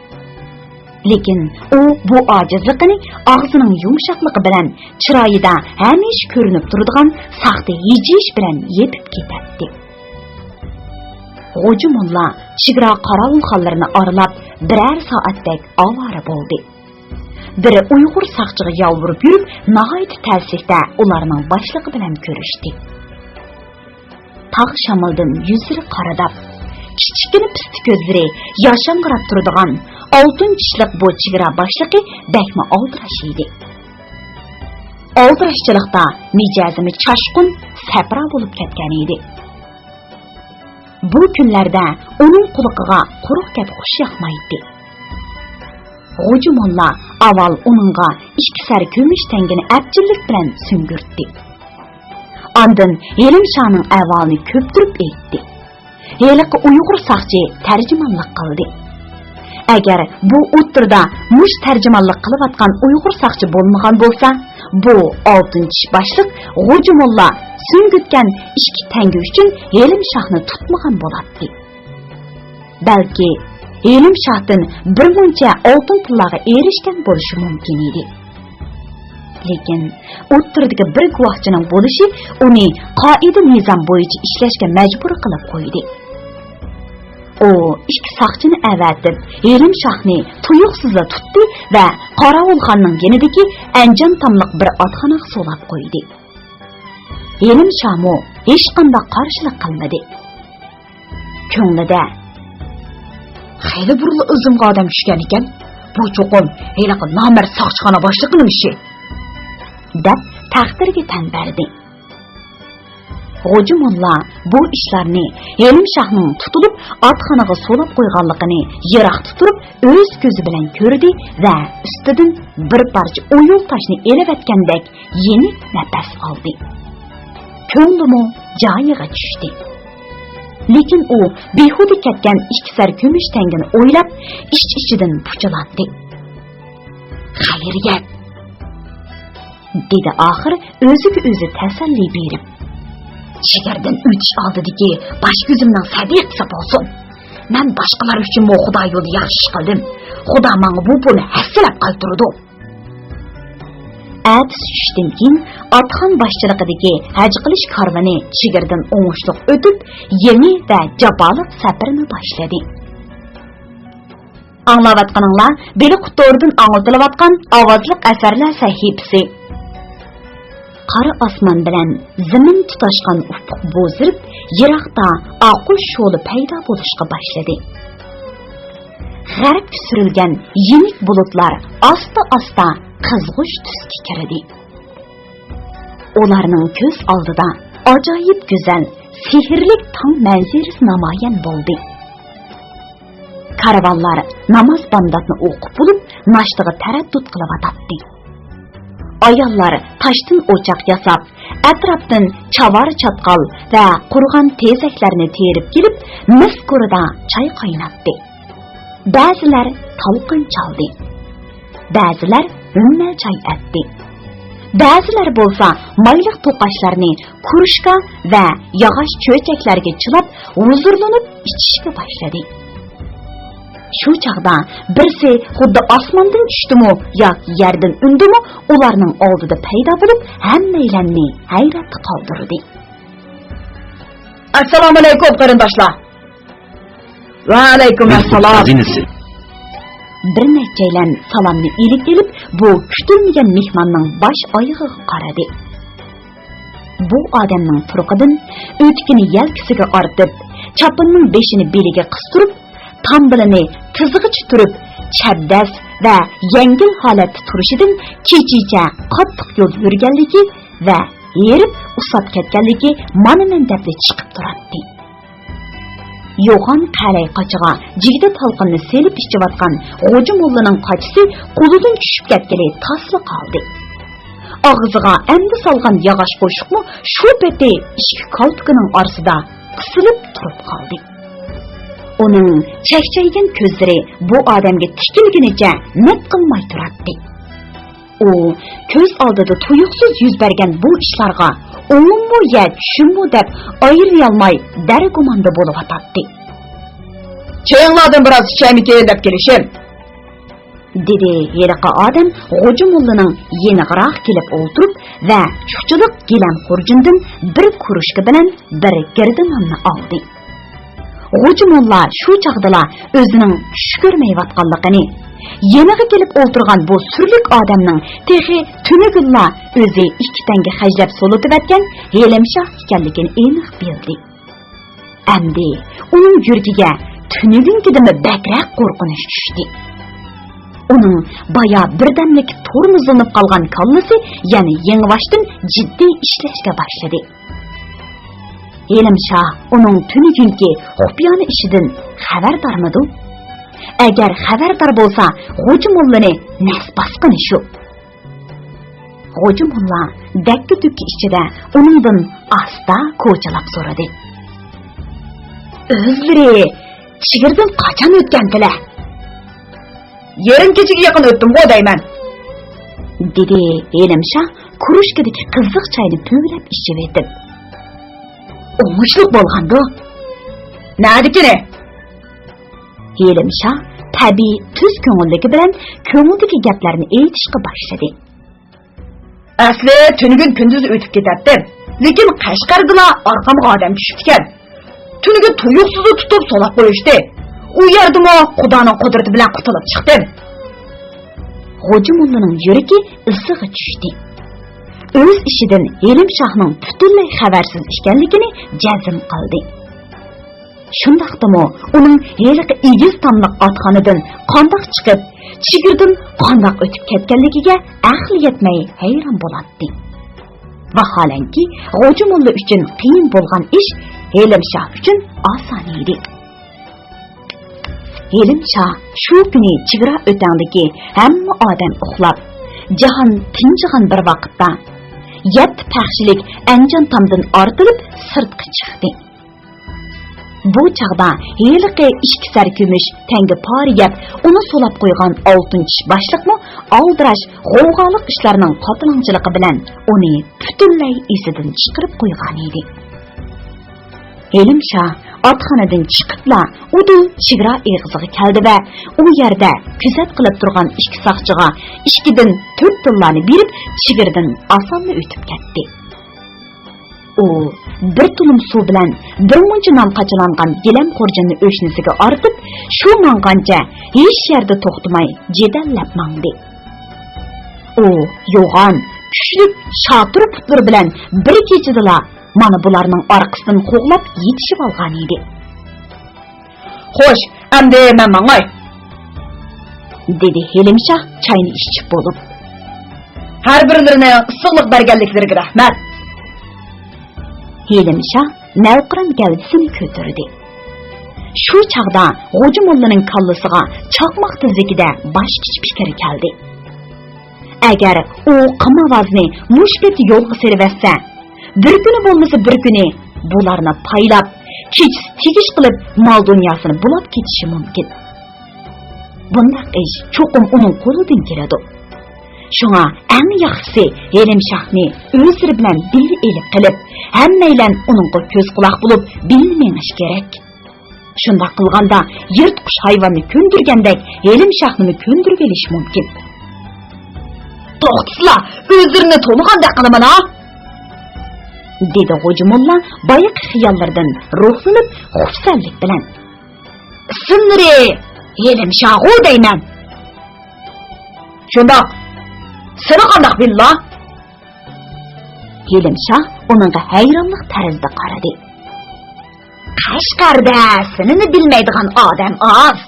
لېكىن ئۇ بۇ ئاجىزلىقىنى ئاغزىنىڭ يۇمشاقلىقى بىلەن، چىرايىدا ھەمىشە كۆرۈنۈپ تۇرىدىغان ساختا ھىجىيىش بىلەن يېپىپ كېتەتتى. غوجا موللا چېگرا قاراۋۇلخانلىرىنى ئارىلاپ، بىرەر سائەتتەك ئاۋارە بولدى. بىر ئۇيغۇر ساقچىغا يالۋۇرۇپ يۈرۈپ، ناھايىتى تەسلىكتە ئۇلارنىڭ باشلىقى بىلەن كۆرۈشتى. تاغ شامىلىدىن يۈزلىرى قارىداپ، كىچىككىنە پىستە كۆزلىرى ياشاڭغىراپ تۇرىدىغان ئالتۇن چىشلىق بۇ چېگرا باشلىقى بەكمۇ ئالدىراش ئىدى. ئالدىراشچىلىقتا مىجەزىمۇ چاشقۇن، سەپرا بولۇپ كەتكەن ئىدى. بۇ كۈنلەردە ئۇنىڭ قۇلىقىغا قۇرۇق گەپ خۇش ياقمايتتى. غوجا موللا ئاۋۋال ئۇنىڭغا ئىككى سەر كۈمۈش تەڭگىنى ئەپچىللىك بىلەن سۈڭگۈرتتى. ئاندىن ھېلىم شاھنىڭ ئەھۋالىنى كۆپتۈرۈپ ئېيتتى. ھېلىقى ئۇيغۇر ساقچى تەرجىمانلىق قىلدى. ئەگەر بۇ ئوتتۇرىدا مۇشۇ تەرجىمانلىق قىلىۋاتقان ئۇيغۇر ساقچى بولمىغان بولسا، بۇ ئالتۇن چىش باشلىق غوجا موللا سۈڭگۈتكەن ئىككى تەڭگە ئۈچۈن ھېلىم شاھنى تۇتمىغان بولاتتى. بەلكى ھېلىم شاھتىن بىر مۇنچە ئالتۇن تىللاغا ئېرىشكەن بولۇشى مۇمكىن ئىدى. لېكىن ئوتتۇرىدىكى بىر گۇۋاھچىنىڭ بولۇشى ئۇنى قائىدە-نىزام بويىچە ئىشلەشكە مەجبۇر قىلىپ قويدى. ئۇ ئىككى ساقچىنى ئەۋەتىپ، ھېلىم شاھنى تۇيۇقسىزلا تۇتتى ۋە قاراۋۇلخاننىڭ يېنىدىكى ئەنجان تاملىق بىر ئاتخانىغا سولاپ قويدى. ھېلىم شاھمۇ ھېچقانداق قارشىلىق قىلمىدى. كۆڭلىدە، «خېلى بۇرۇنلا ئىزىمغا ئادەم چۈشكەن ئىكەن، بۇ چوقۇم ھېلىقى نامەرد ساقچىخانا باشلىقىنىڭ ئىشى» دەپ تەقدىرگە تەن بەردى. غوجا موللا بۇ ئىشلارنى ھېلىم شاھنىڭ تۇتۇلۇپ ئاتخانىغا سولاپ قويغانلىقىنى يىراقتا تۇرۇپ ئۆز كۆزى بىلەن كۆردى ۋە ئۈستىدىن بىر پارچە ئويۇل تاشنى ئېلىۋەتكەندەك يېنىك نەپەس ئالدى. كۆڭلىمۇ جايىغا چۈشتى. لېكىن ئۇ بىھۇدە كەتكەن ئىككى سەر كۈمۈش تەڭگىنى ئويلاپ، ئىچ-ئىچىدىن پۇچىلاندى. «خەيرىيەت!» دېدى ئاخىر ئۆزىگە ئۆزى تەسەللى بېرىپ. «چېگرىدىن ئۆتۈش ئالدىدىكى باش-كۆزۈمنىڭ سەدىقىسى بولسۇن. مەن باشقىلار ئۈچۈنمۇ خۇدا يولىدا ياخشى ئىش قىلدىم. خۇدا ماڭا بۇ پۇلنى ھەسسىلەپ قايتۇرىدۇ.» ئەتىسى چۈشتىن كېيىن ئاتخان باشچىلىقىدىكى ھەج قىلىش كارۋىنى چېگرىدىن ئوڭۇشلۇق ئۆتۈپ، يېڭى ۋە جاپالىق سەپىرىنى باشلىدى. ئاڭلاۋاتقىنىڭلار بېلىق تورىدىن ئاڭلىتىلىۋاتقان ئاۋازلىق ئەسەرلەر سەھىپىسى. قارا ئاسمان بىلەن زېمىن تۇتاشقان ئۇپۇق بوزىرىپ، يىراقتا ئاققۇچ شولا پەيدا بولۇشقا باشلىدى. غەربكە سۈرۈلگەن يېنىك بۇلۇتلار ئاستا-ئاستا قىزغۇچ تۈسكە كىردى. ئۇلارنىڭ كۆز ئالدىدا ئاجايىپ گۈزەل، سېھىرلىك تاڭ مەنزىرىسى نامايان بولدى. كارۋانلار ناماز بامداتنى ئوقۇپ بولۇپ، ناشتىغا تەرەددۇت قىلىۋاتاتتى. ئاياللار تاشتىن ئوچاق ياساپ، ئەتراپتىن چاۋار چاتقال ۋە قۇرۇغان تېزەكلەرنى تېرىپ كېلىپ، مىس گۇرىدا چاي قايناتتى. بەزىلەر تالقان چالدى. بەزىلەر ھۈممەل چاي ئەتتى. بەزىلەر بولسا مايلىق توقاچلارنى كۇرۇشكا ۋە ياغاچ چۆچەكلەرگە چىلاپ، ھۇزۇرلىنىپ ئىچىشكە باشلىدى. شۇ چاغدا بىرسى خۇددى ئاسماندىن چۈشتىمۇ ياكى يەردىن ئۈندىمۇ ئۇلارنىڭ ئالدىدا پەيدا بولۇپ، ھەممەيلەننى ھەيراندا قالدۇردى. ئەسسالامۇئەلەيكۇم، قېرىنداشلار. ۋەئەلەيكۇم ئەسسالام. بىر نەچچەيلەن سالامنى ئىلىك ئېلىپ، بۇ كۈتۈلمىگەن مېھماننىڭ باش ئايىغىغا قارىدى. بۇ ئادەمنىڭ تۇرقىدىن ئۆتۈكىنى يەلكىسىگە ئارتىپ، چاپىنىنىڭ بېشىنى بېلىگە قىستۇرۇپ، تامبىلىنى تىزىغىچە تۈرۈپ، چەبدەس ۋە يەڭگىل ھالەتتە تۇرۇشىدىن كېچىچە قاتتىق يول يۈرگەنلىكى ۋە ھېرىپ ئۇسساپ كەتكەنلىكى مانا مەن دەپلا چىقىپ تۇراتتى. يوغان قەلەي قاچىغا جىگدە تالقىنىنى سېلىپ ئىچىۋاتقان غوجا موللىنىڭ قاچىسى قولىدىن چۈشۈپ كەتكىلى تاسلا قالدى. ئاغزىغا ئەمدى سالغان ياغاچ قوشۇقمۇ شۇ پېتى ئىچكى كالپۇكىنىڭ ئارىسىدا قىسىلىپ تۇرۇپ قالدى. ئۇنىڭ چەكچەيگەن كۆزلىرى بۇ ئادەمگە تىكىلگىنىچە نەپ قىلماي تۇراتتى. ئۇ كۆز ئالدىدا تۇيۇقسىز يۈز بەرگەن بۇ ئىشلارغا ئوڭۇممۇ يا چۈشۈممۇ دەپ ئايرىيالماي دەرگۇماندا بولۇۋاتاتتى. «چېيىڭلاردىن بىراز ئىچەيمىكىن دەپ كېلىشىم.» دېدى ھېلىقى ئادەم غوجا موللىنىڭ يېنىغىراق كېلىپ ئولتۇرۇپ ۋە چۇچىلىق گىلەم خۇرجۇندىن بىر كۇرۇشكا بىلەن بىر گىردە ناننى ئالدى. غوجا موللا شۇ چاغدىلا ئۆزىنىڭ چۈش كۆرمەيۋاتقانلىقىنى، يېنىغا كېلىپ ئولتۇرغان بۇ سۈرلۈك ئادەمنىڭ تېخى تۈنۈگۈنلا ئۆزى ئىككى تەڭگە خەجلەپ سولىتىۋەتكەن ھېلىمشاھ ئىكەنلىكىنى ئېنىق بىلدى. ئەمدى ئۇنىڭ يۈرىكىگە تۈنۈگۈنكىدىنمۇ بەكرەك قورقۇنچ چۈشتى. ئۇنىڭ بايا بىردەملىك تورمۇزلىنىپ قالغان كاللىسى يەنە يېڭىباشتىن جىددىي ئىشلەشكە باشلىدى. ھېلىمشاھ ئۇنىڭ تۈنۈگۈنكى خۇپىيانە ئىشىدىن خەۋەردارمىدۇ؟ ئەگەر خەۋەردار بولسا، غوجا موللىنى نەس باسقىنى شۇ. غوجا موللا دەككە-دۈككە ئىچىدە ئۇنىڭدىن ئاستا كوچىلاپ سورىدى. ئۆزلىرى چېگرىدىن قاچان ئۆتكەنتىلە؟ يېرىم كېچىگە يېقىن ئۆتتۈمغۇ دەيمەن، دېدى ھېلىمشاھ كۇرۇشكىدىكى قىزىق چاينى پۈۋلەپ ئىچىۋېتىپ. ئوڭۇشلۇق بولغاندۇ؟ نەدىكىنى؟ ھېلىمشاھ تەبىئىي تۈز كۆڭۈللۈكى بىلەن كۆڭلىدىكى گەپلەرنى ئېيتىشقا باشلىدى. ئەسلى تۈنۈگۈن كۈندۈز ئۆتۈپ كېتەتتىم. لېكىن قەشقەردىلا ئارقامغا ئادەم چۈشۈپتىكەن. تۈنۈگۈن تۇيۇقسىزلا تۇتۇپ سولاپ قويۇشتى. ئۇ يەردىمۇ خۇدانىڭ قۇدرىتى بىلەن قۇتۇلۇپ چىقتىم. غوجا موللىنىڭ يۈرىكى ئىسسىغا چۈشتى. ئۆز ئىشىدىن ھېلىمشاھنىڭ پۈتۈنلەي خەۋەرسىز ئىكەنلىكىنى جەزم قىلدى. شۇنداقتىمۇ ئۇنىڭ ھېلىقى ئېگىز تاملىق ئاتخانىدىن قانداق چىقىپ، چېگرىدىن قانداق ئۆتۈپ كەتكەنلىكىگە ئەقلى يەتمەي ھەيران بولاتتى. ۋاھالەنكى، غوجا موللا ئۈچۈن قىيىن بولغان ئىش ھېلىمشاھ ئۈچۈن ئاسان ئىدى. ھېلىمشاھ شۇ كۈنى چېگرا ئۆتەڭدىكى ھەممە ئادەم ئۇخلاپ، جاھان تىنچىغان بىر ۋاقىتتا، يەتتە پەخشىلىك ئەنجان تامدىن ئارتىلىپ سىرتقا چىقتى. بۇ چاغدا ھېلىقى ئىككى سەر كۈمۈش تەڭگە پارا يەپ، ئۇنى سولاپ قويغان ئالتۇن چىش باشلىقمۇ ئالدىراش، غوۋغالىق ئىشلارنىڭ قاتلاڭچىلىقى بىلەن ئۇنى پۈتۈنلەي ئېسىدىن چىقىرىپ قويغانىدى. ھېلىمشاھ ئاتخانىدىن چىقىپلا ئۇدۇل چېگرا ئېغىزىغا كەلدى ۋە ئۇ يەردە كۆزەت قىلىپ تۇرغان ئىككى ساقچىغا ئىككىدىن تۆت تىللانى بېرىپ، چېگرىدىن ئاسانلا ئۆتۈپ كەتتى. ئۇ بىر تۇلۇم سۇ بىلەن بىر مۇنچە نان قاچىلانغان گىلەم خۇرجۇننى ئۆشنىسىگە ئارتىپ، شۇ ماڭغانچە ھېچ يەردە توختىماي جېدەللەپ ماڭدى. ئۇ يوغان، كۈچلۈك، شاتۇر پۇتلىرى بىلەن بىر كېچىدىلا مانا بۇلارنىڭ ئارقىسىدىن قوغلاپ يېتىشىۋالغانىدى. خوش، ئەمدى مەن ماڭاي، دېدى ھېلىمشاھ چاينى ئىچىپ بولۇپ. ھەر بىرلىرىنىڭ ئىسسىقلىق بەرگەنلىكلىرىگە رەھمەت. ھېلىمشاھ نەۋقىران گەۋدىسىنى كۆتۈردى. شۇ چاغدا غوجا موللىنىڭ كاللىسىغا چاقماق تېزلىكىدە باشقىچە پىكىر كەلدى. ئەگەر ئۇ قىمارۋازنى مۇشۇ پېتى يولغا سېلىۋەتسە، بىر كۈنى بولمىسا بىر كۈنى بۇلارنى پايلاپ، كېچىسى تېگىش قىلىپ، مال-دۇنياسىنى بۇلاپ كېتىشى مۇمكىن. بۇنداق ئىش چوقۇم ئۇنىڭ قولىدىن كېلىدۇ. شۇڭا ئەڭ ياخشىسى ھېلىمشاھنى ئۆزلىرى بىلەن بىللە ئېلىپ قېلىپ، ھەممەيلەن ئۇنىڭغا كۆز-قۇلاق بولۇپ، بىللە مېڭىش كېرەك. شۇنداق قىلغاندا يىرتقۇچ ھايۋاننى كۆندۈرگەندەك ھېلىمشاھنىمۇ كۆندۈرۈۋېلىش مۇمكىن. توختىسىلا، ئۆزلىرىنى تونۇغاندەك قىلىمەن ھا! دېدى غوجا موللا بايىقى خىياللىرىدىن روھلىنىپ خۇپسەنلىك بىلەن. ئىسىملىرى ھېلىمشاھغۇ دەيمەن. شۇنداق. سېنى قانداق بىللا؟ ھېلىمشاھ ئۇنىڭغا ھەيرانلىق تەرزىدە قارىدى. قەشقەردە سېنىنى بىلمەيدىغان ئادەم ئاز،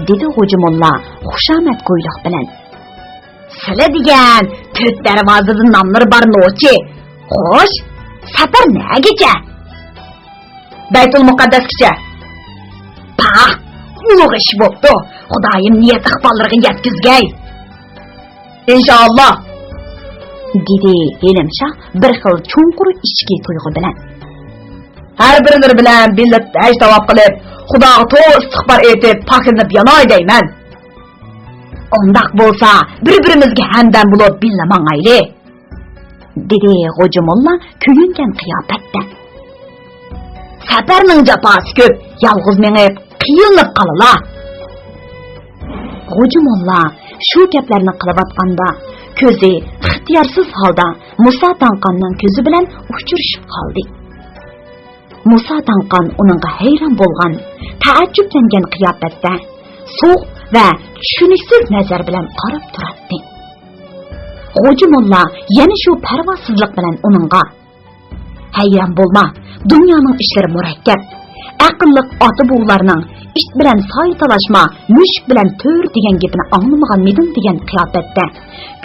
دېدى غوجا موللا خۇشامەتگويلۇق بىلەن. سىلە دېگەن تۆت دەرۋازىدا ناملىرى بار نوچى. خوش، سەپەر نەگىچە؟ بەيتۇل مۇقەددەسكىچە. پاھ، ئۇلۇغ ئىش بوپتۇ. خۇدايىم نىيەت ئىقباللىرىغا يەتكۈزگەي. ئىنشائاللا، دېدى ھېلىمشاھ بىر خىل چوڭقۇر ئىچكى تۇيغۇ بىلەن. ھەر بىرلىرى بىلەن بىللە ھەج تاۋاپ قىلىپ، خۇداغا توۋا ئىستىغپار ئېيتىپ، پاكلىنىپ ياناي دەيمەن. ئۇنداق بولسا، بىر-بىرىمىزگە ھەمدەم بولۇپ بىللە ماڭايلى، دېدى غوجا موللا كۆيۈنگەن قىياپەتتە. سەپەرنىڭ جاپاسى كۆپ، يالغۇز مېڭىپ قىينىلىپ قالىلا. غوجا موللا شۇ گەپلەرنى قىلىۋاتقاندا، كۆزى ئىختىيارسىز ھالدا مۇسا داڭقاننىڭ كۆزى بىلەن ئۇچرىشىپ قالدى. مۇسا داڭقان ئۇنىڭغا ھەيران بولغان، تەئەججۈپلەنگەن قىياپەتتە سوغۇق ۋە چۈشىنىكسىز نەزەر بىلەن قاراپ تۇراتتى. غوجا موللا يەنە شۇ پەرۋاسىزلىق بىلەن ئۇنىڭغا، ھەيران بولما، دۇنيانىڭ ئىشلىرى مۇرەككەپ. ئەقىللىق ئاتا-بوۋىلارنىڭ «ئىت بىلەن سايە تالاشما، مۈشۈك بىلەن تۆر» دېگەن گېپىنى ئاڭلىمىغانمىدىڭ؟ دېگەن قىياپەتتە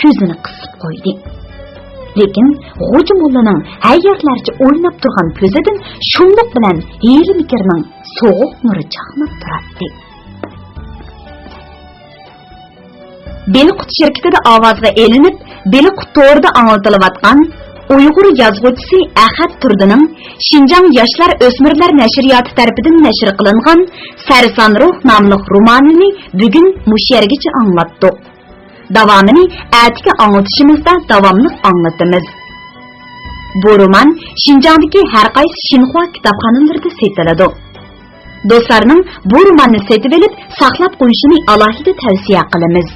كۆزىنى قىسىپ قويدى. لېكىن غوجا موللىنىڭ ھەييەرلەرچە ئويناپ تۇرغان كۆزىدىن شۇملۇق بىلەن ھىيلە-مىكىرنىڭ سوغۇق نۇرى چاقناپ تۇراتتى. بېلىققۇت شىركىتىدە ئاۋازغا ئېلىنىپ، بېلىققۇت تورىدا ئاڭلىتىلىۋاتقان، ئۇيغۇر يازغۇچىسى ئەخەت تۇردىنىڭ شىنجاڭ ياشلار ئۆسمۈرلەر نەشرىياتى تەرىپىدىن نەشر قىلىنغان سەرسان روھ ناملىق رومانىنى بۈگۈن مۇشۇ يەرگىچە ئاڭلاتتۇق. داۋامىنى ئەتىكى ئاڭلىتىشىمىزدا داۋاملىق ئاڭلىتىمىز. بۇ رومان شىنجاڭدىكى ھەر قايسى شىنخۇا كىتابخانىلىرىدا سېتىلىدۇ. دوستلارنىڭ بۇ روماننى سېتىۋېلىپ ساقلاپ قويۇشىنى ئالاھىدە تەۋسىيە قىلىمىز.